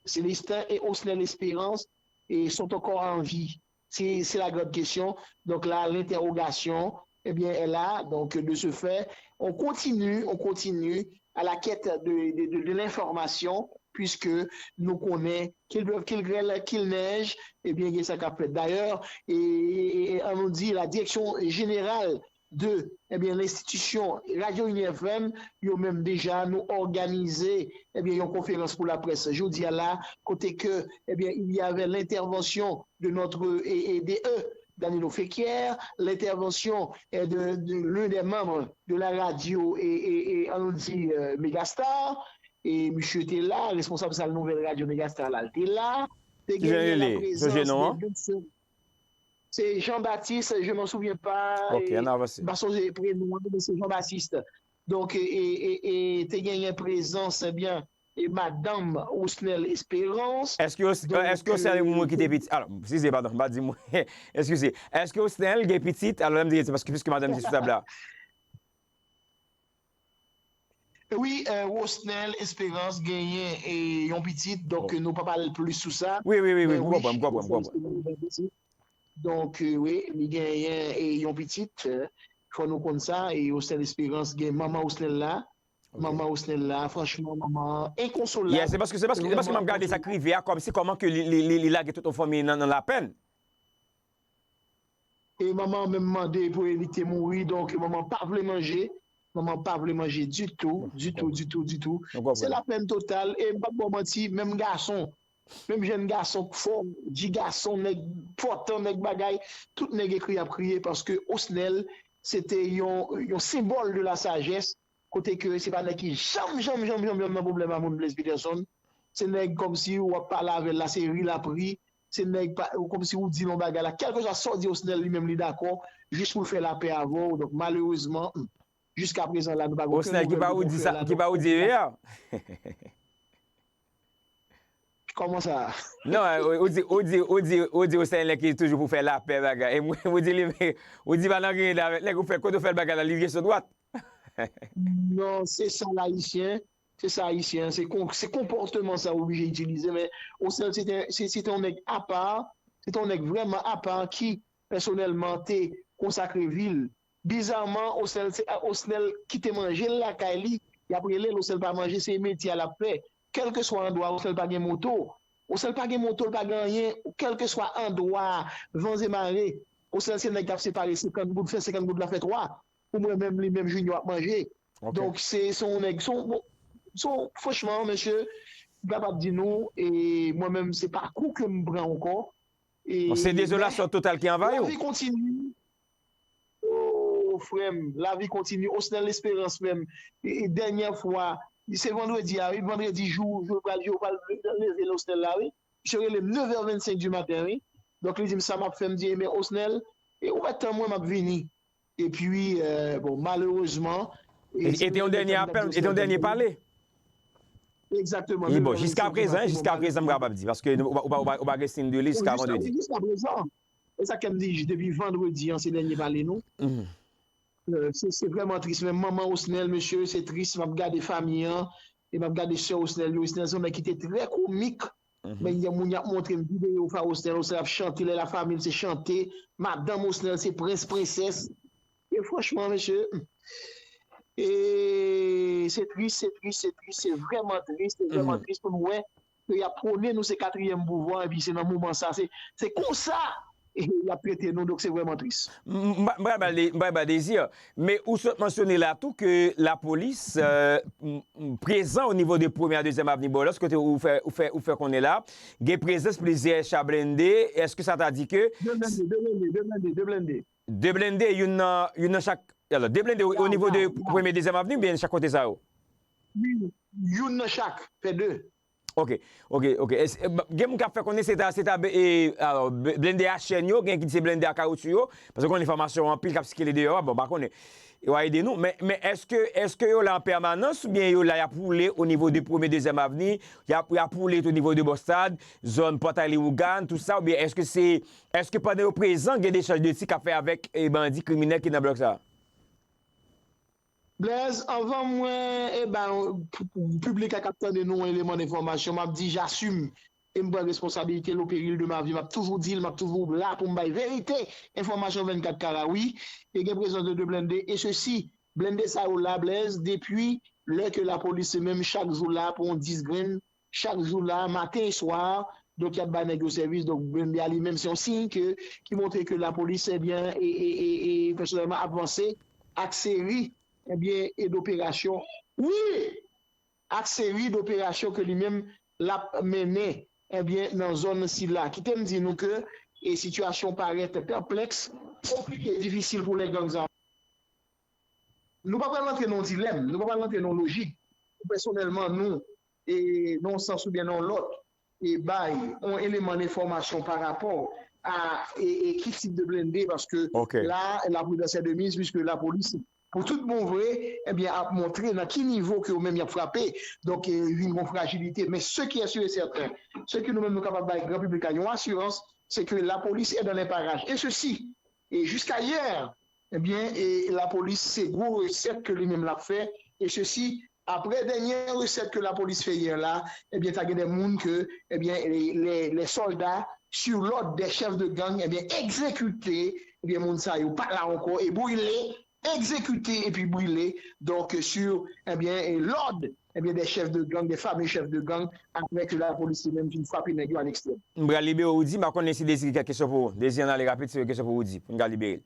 Célestin e Osnel Espérance e sont encore en vie? C'est, c'est la grande question. Donc là, l'interrogation, eh bien, est là. Donc, de ce fait, on continue, on continue à la quête de, de, de, de l'information, puisque nous connaissons qu'il pleuve, qu'il grêle, qu'il neige, eh bien, c'est ça qu'a fait. D'ailleurs, et, et, et on nous dit la direction générale de, eh bien, l'institution Radio Uni F M, yo menm deja nou òganize, eh bien, yon konferans pou laprès jodi a la, kote ke, eh bien, il y avait l'intervention de notre, et, et D E, Danilo Fequière, l'intervention, eh, de, de l'un des membres de la radio, et, et, et on nous dit, euh, Megastar, e misye te la, responsab sal nouvèl radyo Megastar la, l te la, te genyen la prezans de deux, Se Jean-Baptiste, je m'en souviens pas, Ok, ann avanse. M pa sonje prenon an, men se Jean-Baptiste. Donk, e, e, e, e te genyen prezans, ebyen, e madanm Osnel Espérance. Èske yo, èske yo sèl moun ki te pitit? Alò, eskize, padon, m pa di mwen. Eskize. Èske Osnel gen pitit? Alò, lè m di se paske, piske madanm se sou tab la. Wi, Rosnel Esperance genyen e yon pitit, donk nou pa pale plis sou sa. Wi, wi, wi, wi, m konprann, m konprann, m konprann. Donk, wi, li genyen e yon pitit. Fò nou konn sa, e Rosnel Esperance gen manman Rosnel la. Manman Rosnel la, franchman, manman an enkonsolab. Yeah, se paske, se paske, se paske m ap gade sa k rive a, kòmsi kòman ke li, li, li, li lage tout yon fanmi nan, nan lapenn. E manman an menm mande pou li te mouri, donk manman pa vle manje. Manman pa vle manje ditou, ditou, ditou, ditou. Se lapenn total. E m p ap ba w manti, menm gason, Menm jèn gason k fò, dji gason, nèg pòtan, nèg bagay, tout nèg ekri y ap kriye paske Osnel se te yon, yon senbòl de la sajès, kote ke se pa nèg ki janm, janm, janm, janm, janm nan pwoblèm a moun Blaise Peterson. Se nèg kòmsi w ap pale avè l la, se ri l ap ri. Se nèg pa, kòmsi w di l yon bagay la, kèlkeswa sa w di Osnel, li menm li dakò, jis pou l fè lapè avè w. Donk, malerezman, jiska prezan la, nou pa gen okenn nouvèl de Osnel ki pa ou di sa, ki pa ou di e a. Kòman sa? Non, ou, ou di, ou di, ou di, ou di Osnel nèg ki toujou pou fè lapè bagay. E mwen, ou di li, ou di pa nan griyen avèk nèg, ou fè, kote ou fè l bagay la, li gen sou dwat. Non, se sa l ayisyen, se sa ayisyen, se kon, se konpòtman sa ou oblije itilize, men Osnel se te, se, se te yon nèg apa, se te yon nèg vrèman apa ki, pèsonèlman, te konsakre vi l. Bizarman, Osnel, se, Osnel kite manje l lakay li, y ap rele l, Osnel pa manje, se metye a l ap fè. Kèlkeswa andwa, Osnel pa gen moto. Osnel pa gen moto, l pa gen anyen, kèlkeswa andwa, van e mare. Osnel se nèg k ap separe senkant goud, fè senkant goud la fè twa. Pou mwen menm, li menm Junior ap manje. Donk, se, se yon nèg, se yon, se yon, franchman, mesye, m kapab di nou, e mwen menm, se pa kou ke m pran ankò. E, bon, se dezolasyon total ki anvayi w. Lavi kontinye. Oh, frè m, lavi kontinye. Osnel Esperans menm. E, e, dènyè fwa, se vandredi a, wi, vandredi jou, jou pral, jou pral leve l Osnel la, wi. Misye rele m neuf heures vingt-cinq du matin, wi. Donk, li di m sa m ap fè, m di, "Ebyen, Osnel, e ou mèt tann mwen, m ap vini." Epi, euh, bon, malerezman, e, e te yon dènye apèl, e te yon dènye pale. Egzakteman. Bon, jiska prezan, jiska prezan, m kapab di, paske ou pa, ou pa, ou pa, ou pa gen siy de li jiska vandredi. Jiska prezan. E sa k fè m di, depi vandredi an, se dènye pale nou. Euh, se, se vrèman tris. Men manman Osnel, mesye, se tris. M ap gade fanmi an, e m ap gade sè Osnel yo. Osnel se yon nèg ki te trè komik. Men gen moun y ap montre m videyo Fa Osnel, Osnel ap chante, lè lafanmi l se chante, madanm Osnel se prens, prensès. E franchman, mesye, e se tris, se tris, se tris, se vrèman tris, se vrèman tris pou n wè ke y ap pwone nou se katriyèm pouvwa, epi se nan moman sa, se, se konsa y ap trete nou, donk se vrèman tris. M, m, m pral ba l de, m pral ba l Désir, men ou sot mansyone la tou ke lapolis, euh, m, m, prezan o nivo de Premye a Dezyèm Avni Bòlòs, kote ou fè, ou fè, ou fè konnen la, gen prezans plizyè cha blende, èske sa ta di ke de blende, de blende, de blende, de blende. De blende, youn nan, youn nan chak, alò, de blende o, o nivo de Premye, Dezyèm Avni, oubyen chak kote sa yo? Wi, youn nan chak, fè de. Ok, ok, ok. Gen moun k ap fè konnen se ta, se ta, e, alò, blende a chèn yo, gen ki di se blende a kawoutchou yo, paske konnen enfòmasyon anpil k ap sikile deyò a, bon, m pa konnen. Yo a ede nou, men, men èske, èske yo la an pèmanans oubyen yo la, y ap woule o nivo de Premye, Dezyèm Avni, y ap, y ap woule tou o nivo de Bòstad, zòn Pòtay Lewogàn, tout sa, oubyen èske se, èske pandan yo prezan, gen echanj de tir k ap fè avèk, e, bandi kriminèl ki nan blòk sa a? Blaise, anvan mwen, e ba, pou, pou piblik la k ap tande nou, yon eleman enfòmasyon, m ap di, j'assume, e m pran responsabilite l au péril de ma vie. M ap toujou di l, m ap toujou la pou m bay verite, enfòmasyon vennkat kara, wi. E gen prezans de de blende, e sesi, blende sa yo la, Blaise, depi lè ke lapolis se menm chak jou la pou yon dis grenn, chak jou la, maten e swa, donk y ap bay nèg yo sèvis. Donk, blende a li menm, se yon siy ke, ki montre ke lapolis, ebyen, e, e, e, e, pèsonèlman ap vanse ak seri, ebyen, e doperasyon. Wi! Ak seri doperasyon ke li menm l ap mennen, ebyen, nan zòn sila. Kite m di nou ke, e, sitiyasyon parèt kanplèks, konplike, difisil pou lè gang zame. Nou pa pral rantre nan yon dilèm, nou pa pral rantre nan yon lojik. Pèsonèlman, nou, e, nan yon sans oubyen nan yon lòt, e bay yon eleman enfòmasyon pa rapò a, e, e ki tip de blende, paske la, la prudence est de mise, puisque lapolis, pou tout bon vre, ebyen, ap montre nan ki nivo ke yo menm y ap frape. Donk, e, vin gon frajilite. Men ce qui est sûr et certain, ce que nou menm nou kapab bay gran piblik la yon asirans, c'est que la police est dans les parages. Et ceci, et jusqu'à hier, ebyen, e lapolis, se gwo resèt ke li menm l ap fè, e sesi, apre dènye resèt ke lapolis fè yè la, ebyen, ta gen de moun ke, ebyen, les, les, les soldats, sur l'ordre des chefs de gang, ebyen, egzekite, ebyen, moun sa yo pa la ankò, e brile, egzekite epi brile, donk, sur, ebyen, e lòd, ebyen, des chefs de gang, des fameux chefs de gang, apre ke lapolis li menm fin frape nèg yo a lekstrèm. M pral libere w, Roody, m pa konnen si Désir gen kèk kesyon pou ou. Désir, ann ale rapid, si w gen kesyon pou Roody, pou n ka libere l.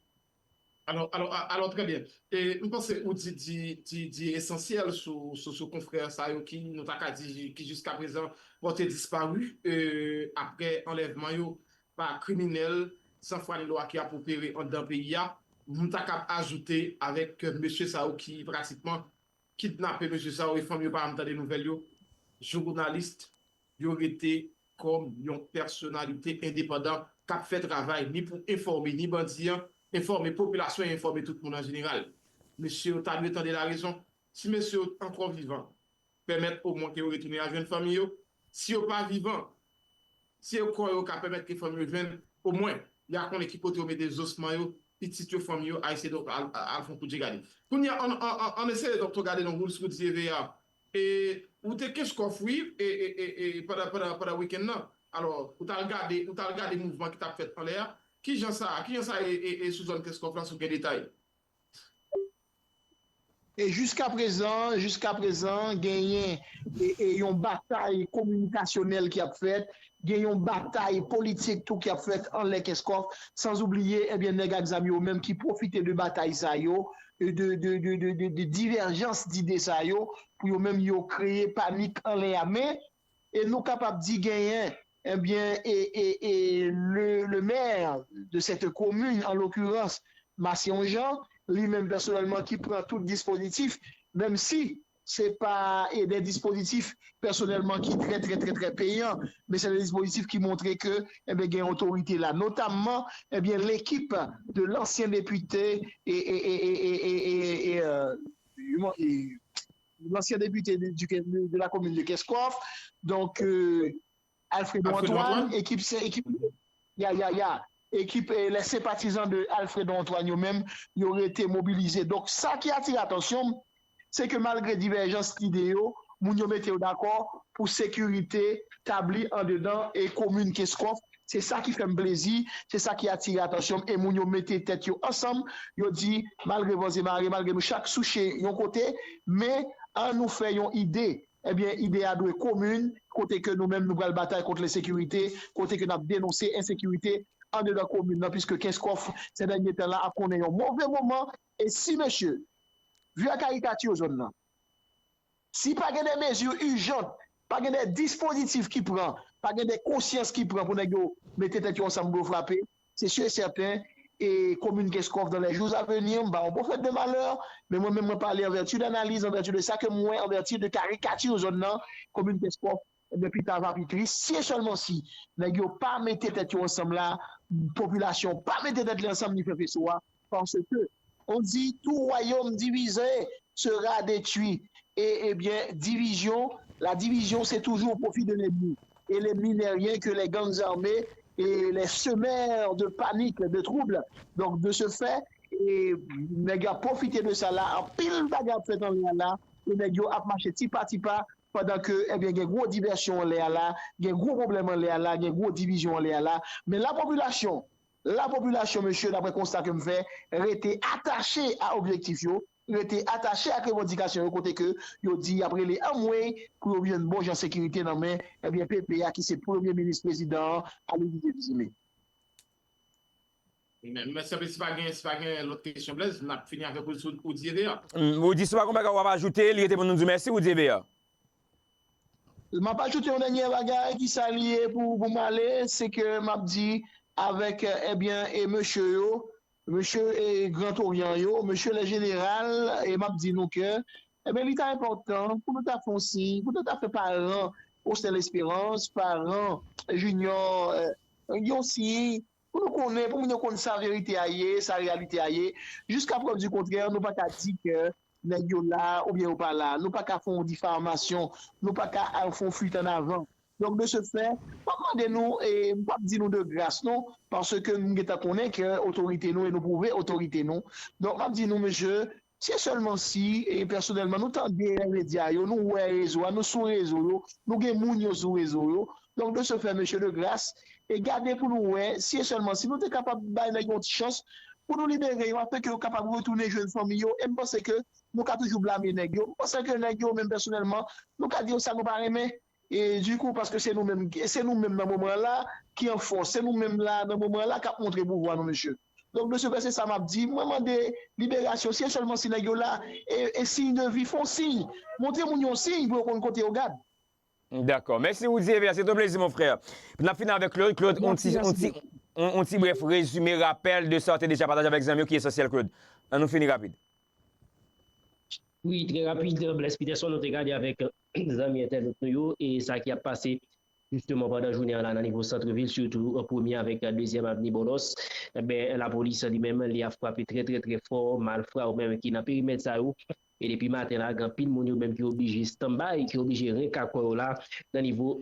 Alò, alò, a- alò, trè byen. E, m panse ou di, di, di, di esansyèl sou, sou, sou konfrè sa yo ki, nou ta ka di, ki jiska prezan pòte dispari, e, apre anlèvman yo pa kriminèl san fwa ni lwa ki ap opere anndan peyi a. M ta kab ajoute avèk mesye sa yo ki pratikman kidnape mesye sa yo e fanmi yo pa janm tande nouvèl yo. Jounalis yo rete kòm yon pèsonalite endepandan k ap fè travay ni pou enfòme ni bandi an, enfòme popilasyon e enfòme tout moun an jeneral. Mesye yo ta dwe tande larezon. Si mesye yo ankò vivan, pèmèt omwen ke yo retounen al jwenn fanmi yo. Si yo pa vivan, si yo kò yo ka pèmèt ke fanmi yo jwenn, omwen, y a konnen ki kote yo mete zosman yo, pitit yo, fanmi yo, a eseye donk al, al, al fè yon kout je gade. Kounye a, ann, ann, ann, ann eseye donk tou gade nan rules pou di Evea. E, ou te Kenskòf, wi, e, e, e, e, pandan, pandan, pandan wikenn nan. Alò, ou t al gade, ou t al gade mouvman ki t ap fèt anlè a. Kijan sa, kijan sa e, e, e sou zòn Kenskòf la, si w gen detay? E jiska prezan, jiska prezan, genyen e, e yon batay kominikasyonèl ki ap fèt, gen yon batay politik tou ki ap fèt anlè Kenskòf, sanzoubliye, ebyen, nèg ak zam yo menm ki pwofite de batay sa yo, e de, de, de, de, de, de divèjans dide sa yo, pou yo menm yo kreye panik anlè a. Men, e nou kapab di genyen, ebyen, e, e, e le, le maire de cette commune, en l'occurrence, Massillon Jean, li menm pèsonèlman ki pran tout dispozitif, menm si se pa e de dispozitif pèsonèlman ki trè, trè, trè, trè peyan, men se de dispozitif ki montre ke, ebyen, gen otorite la, notamman, ebyen, l'équipe de l'ancien député et, et, et, et, et, et, et, euh, comment, et l'ancien député de, du- de- de la commune de Kenskòf. Donc, euh, Alfredo Alfredo Antoine, Antoine. Équipe, c'est équipe, ya, ya, ya. Équipe, eh, les sympathisants de Alfredo Antoine, yo menm, yo rete mobilize. Donk, sa ki atire atansyon m, se ke malgre divèjans lide yo, moun yo mete yo dakò pou sekirite tabli andedan e komin Kenskòf. Se sa ki fè m plezi, se sa ki atire atansyon m. E moun yo mete tèt yo ansanm, yo di, malgre van e mare, malgre nou chak souche yon kote, men an nou fè yon ide. Ebyen, ide a dwe komin, kote ke nou menm nou pral batay kont lensekirite, kote ke n ap denonse ensekirite andedan komin nan, piske Kenskòf, se dènye tan la, ap konnen yon move moman. E si, mesye, vi a karikati zòn nan, si pa gen de mezi ijan, pa gen de dispozitif ki pran, pa gen de konsyans ki pran pou nèg yo mete tèt yo ansanm pou yo frape, se si e sèten, e komin Kenskòf dans les jours à venir, m pa yon pwofèt de malè, men mwen menm mwen pale an vèti de analiz, an vèti de sa ke m wè, an vèti de karikati zòn nan, komin Kenskòf, ebyen, pita va pi tris. Si e sèlman si nèg yo pa mete tèt yo ansanm la, popilasyon pa mete tèt li ansanm, li fè feso a, paske on di tout royaume divisé sera détruit. Et, eh bien, division, la division, c'est toujours au profit de l'ennemi. Et l'ennemi n'est rien que les gangs armés et les semeurs de panique, de troubles. Donc, de ce fait, e nèg yo ap pwofite de sa la, anpil bagay ap fèt anlè a la, e nèg yo ap mache ti pa ti pa, pandan ke, ebyen, gen gwo divèsyon anlè a la, gen gwo pwoblèm anlè a la, gen gwo divizyon anlè a la. Men la popilasyon, la popilasyon, mesye, daprè konsta ke m fè, rete atache a objektif yo, rete atache ak revandikasyon yo, kote ke yo di y ap rele anmwey pou yo jwenn bon jan sekirite nan men, ebyen, P P a, ki se premye minis prezidan an, Aloysie Théophile Dumé. Mèsi anpil. Si pa gen, si pa gen lòt kesyon, Blaise, n ap fini avèk ou sou Oudi Evea. Oudi, si w pa gen bagay w ap ajoute, li rete pou nou di mèsi, Oudi Evea. M ap ajoute yon dènye bagay ki sa li ye pou, pou m ale, se ke m ap di avèk, ebyen, e mesye yo, mesye e Grand Orient yo, mesye lè jeneral, e m ap di nou ke, ebyen, li ta enpòtan pou nou ta fè yon siy, pou nou ta fè paran Ostel Esperans, paran Junior, yon siy, pou nou konnen, pou moun yo konn sa verite a ye, sa reyalite a ye. Jiska prèv di kontrè, nou pa ka di ke nèg yo la oubyen yo pa la. Nou pa ka fè yon difamasyon, nou pa ka al fè yon fuit an avan. Donk, de ce fait, m ap mande nou, e m p ap di nou de gras non, paske nou gentan konnen ke otorite nou, e nou pwouve otorite nou. Donk, m ap di nou, mesye, se sèlman si, e pèsonèlman, nou tande medya yo, nou wè rezo a, nou sou rezo yo, nou gen moun yo sou rezo yo. Donk, de ce fait, mesye, de gras, e gade pou nou wè, si e sèlman si nou te kapab bay nèg yo yon ti chans, pou nou libere yo, afin ke yo kapab retounen jwenn fanmi yo. E m panse ke nou ka toujou blame nèg yo. M panse ke nèg yo, menm pèsonèlman, nou ka di yo sa nou pa renmen. E dikou, paske se nou menm, se nou menm nan moman la ki an fòs, se nou menm la nan moman la k ap montre pouvwa nou, mesye. Donk, Blessed Père, se sa m ap di. Mwen mande liberasyon, si e sèlman si nèg yo la, e, e siy de vi, fè yon siy. Montre moun yo yon siy pou yo konn kote yo gad. Dakò. Mèsi, Roudy Eveya. Se yon plezi, mon frè. N ap fini avèk Claude. Claude, yon ti, yon ti, yon, yon ti brèf rezime, rapèl de sa w te deja pataje avèk zanmi w ki esansyèl, Claude. Ann nou fini rapid. Wi, trè rapid, Blaise Peterson, nou te gade avèk zanmi entènot nou yo e sa ki ap pase jisteman pandan jounen an la nan nivo sant vil, sitou premye avèk dezyèm avni Bòlòs. Enben, lapolis li menm, li ap frape trè, trè, trè fò, malfra yo menm ki nan perimèt sa yo. E depi maten la, gen anpil moun yo menm ki oblije stanbay, ki oblije renka kò yo la nan nivo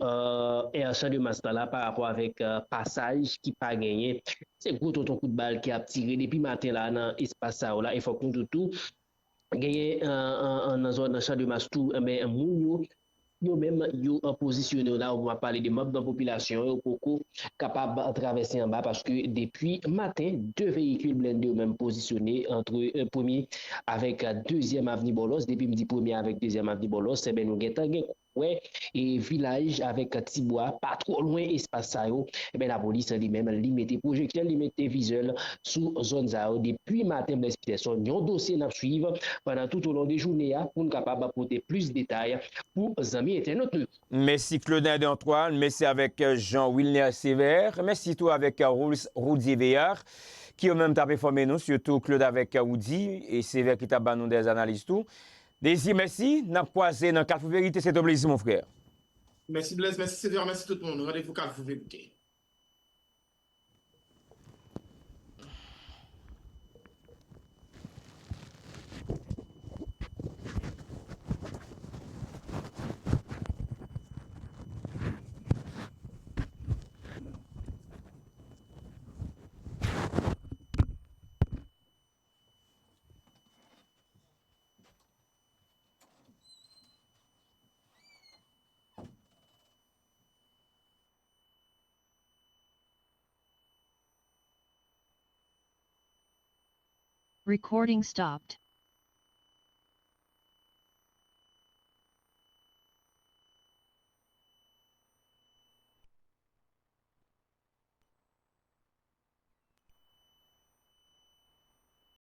èr Chandemas la, la pa rapò avèk pasaj ki pa genyen. Se gwo tonton kout bal ki ap tire depi maten la nan espas sa yo la. E fòk nou di tou, genyen nan zòn nan Chandemas tou, enben, moun yo, yo menm, yo pozisyone yo la, ou m ap pale de manm nan popilasyon yo, poko kapab travèse anba, paske depi maten, de veyikil blende yo menm pozisyone antre premye avèk dezyèm avni Bòlòs. Depi m di premye avèk dezyèm avni Bòlòs, enben, nou gentan gen wè e vilaj avèk tibwa pa twò lwen espas sa yo. Enben, lapolis li menm, li mete pwojektè l, li mete vizè l sou zòn sa yo. Depi maten, Blaise Peterson, yon dosye n ap swiv pandan tout olon de jounen an pou n kapab pote plis detay pou zanmi entènot nou yo. Mèsi Claude Antoine, mèsi avèk Jean Wilner Sévère, mèsi tou avèk Roudy Veillard, ki yo menm t ap enfòme nou, sitou Claude avèk Roudy e Sévère ki t ap ban nou dè analiz tou. Désir, mèsi, n ap kwaze nan Kafou Verite, se te yon plezi, mon frè. Mèsi Blaise, mèsi Sévère, mèsi tout moun. Randevou Kafou Verite. Recording stopped.